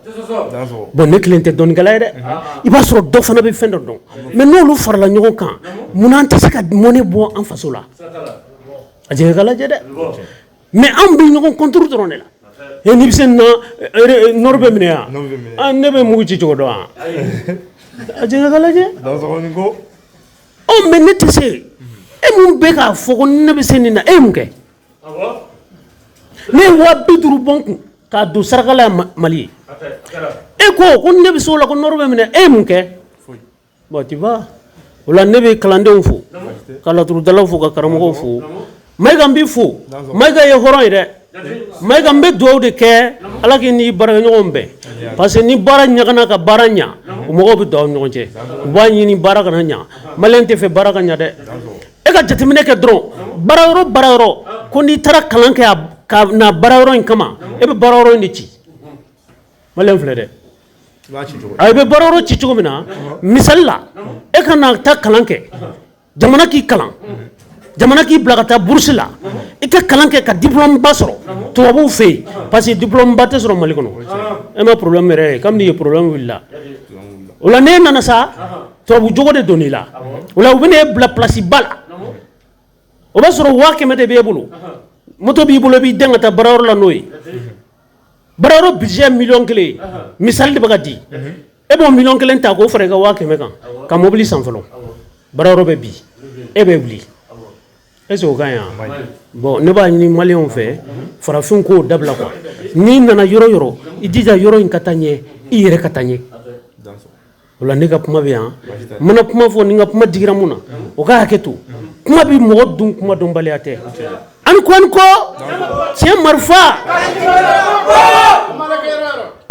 Bon, ne kelen tɛ dɔnnikɛla ye dɛ. I b'a sɔrɔ dɔ fana bɛ fɛn dɔ dɔn. Mais n'olu farala ɲɔgɔn kan, munna an tɛ se ka mɔnɛ bɔ an faso la? A jigin ka lajɛ dɛ. Mais anw bɛ ɲɔgɔn contre dɔrɔn de la. E n'i bɛ se nin na, nord bɛ minɛ yan. Ne bɛ mugu ci cogo dɔn wa? A jigin ka lajɛ. Ɔ, mais ne tɛ se. E mun bɛ k'a fɔ ko ne bɛ se nin na, e ye mun kɛ? Ne ye 50 000 bɔ n kun k'a don saraka la Mali ye. E ko ko ne bɛ se o la, ko nord bɛ minɛ, e ye mun kɛ? Bon, tu vois, o la ne bɛ kalandenw fo, ka laturudalaw fo, ka karamɔgɔw fo. Mayiga, n b'i fo. Mayiga ye hɔrɔn ye dɛ. Mayiga, n bɛ dugawu de kɛ, Ala k'i n'i baarakɛɲɔgɔnw bɛn, parce que ni baara ɲagana ka baara ɲa, o mɔgɔw bɛ don aw ni ɲɔgɔn cɛ, u b'a ɲini baara kana ɲa. Maliyɛn tɛ fɛ baara ka ɲa dɛ. E ka jateminɛ kɛ dɔrɔn, baara yɔrɔ, baara yɔrɔ ko n'i taara kalan kɛ ka na baara yɔrɔ in kama, e bɛ baara yɔrɔ in de ci. Maliyɛn filɛ dɛ, a bɛ baara yɔrɔ ci cogo min na, misali la, e ka na taa kalan kɛ, jamana k'i kalan, jamana k'i bila ka taa bourse la, i ka kalan kɛ ka diplôme ba sɔrɔ tubabuw fɛ yen, parce que diplôme ba tɛ sɔrɔ Mali kɔnɔ. E ma problème yɛrɛ ye, kabini ye problème wulila o la, n'e nana sa, tubabu jogo de donn'i la. O la, u bɛna e bila place ba la, o b'a sɔrɔ 100 000 de b'e bolo, moto b'i bolo, i b'i den ka taa baarayɔrɔ la n'o ye. Baarayɔrɔ budget 1 million ye, misali de bɛ ka di. E b'o 1 million ta k'o fara i ka 100 000 kan ka mobili san fɔlɔ. Baarayɔrɔ bɛ bi, e bɛ wuli, est ce que o ka ɲi wa? Bon, ne b'a ɲini maliyɛnw fɛ, farafinw k'o dabila quoi. N'i nana yɔrɔ yɔrɔ, i jija yɔrɔ in ka taa ɲɛ, i yɛrɛ ka taa ɲɛ. O la, ne ka kuma bɛ yan. N mana kuma fɔ, ni n ka kuma digira mun na, o ka hakɛ to. Kuma bɛ mɔgɔ dun, kuma dɔnbaliya tɛ. Ani ko, ani ko tiɲɛ marifa.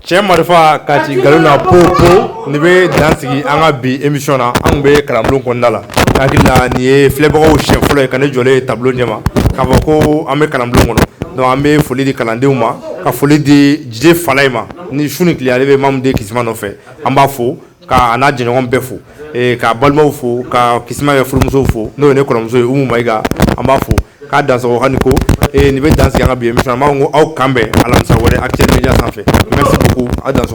Cɛ marifa ka ci nkalon na po po. Nin bɛ dan sigi an ka bi émission na. An tun bɛ kalanbulon kɔnɔna la. N hakili la, nin ye filɛbagaw siɲɛ fɔlɔ ye ka ne jɔlen ye tableau ɲɛma k'a fɔ ko an bɛ kalanbulon kɔnɔ. Donc an bɛ foli di kalandenw ma, ka foli di Jide Falaye ma, ni su ni tile ale bɛ Mamu den Kisima nɔfɛ. An b'a fo. Ka a n'a jɛɲɔgɔn bɛɛ fo, k'a balimaw fo, ka Kisima yɛrɛ furumuso fo, n'o ye ne kɔrɔmuso ye, Umu Mayiga, an b'a fo k'a dansɔgɔ ka ni ko. Nin bɛ dan sigi an ka bi émission na. An b'a fɔ ko aw kan bɛn alamisa wɛrɛ, Actuel Media sanfɛ. Merci beaucoup, aw dansɔgɔ.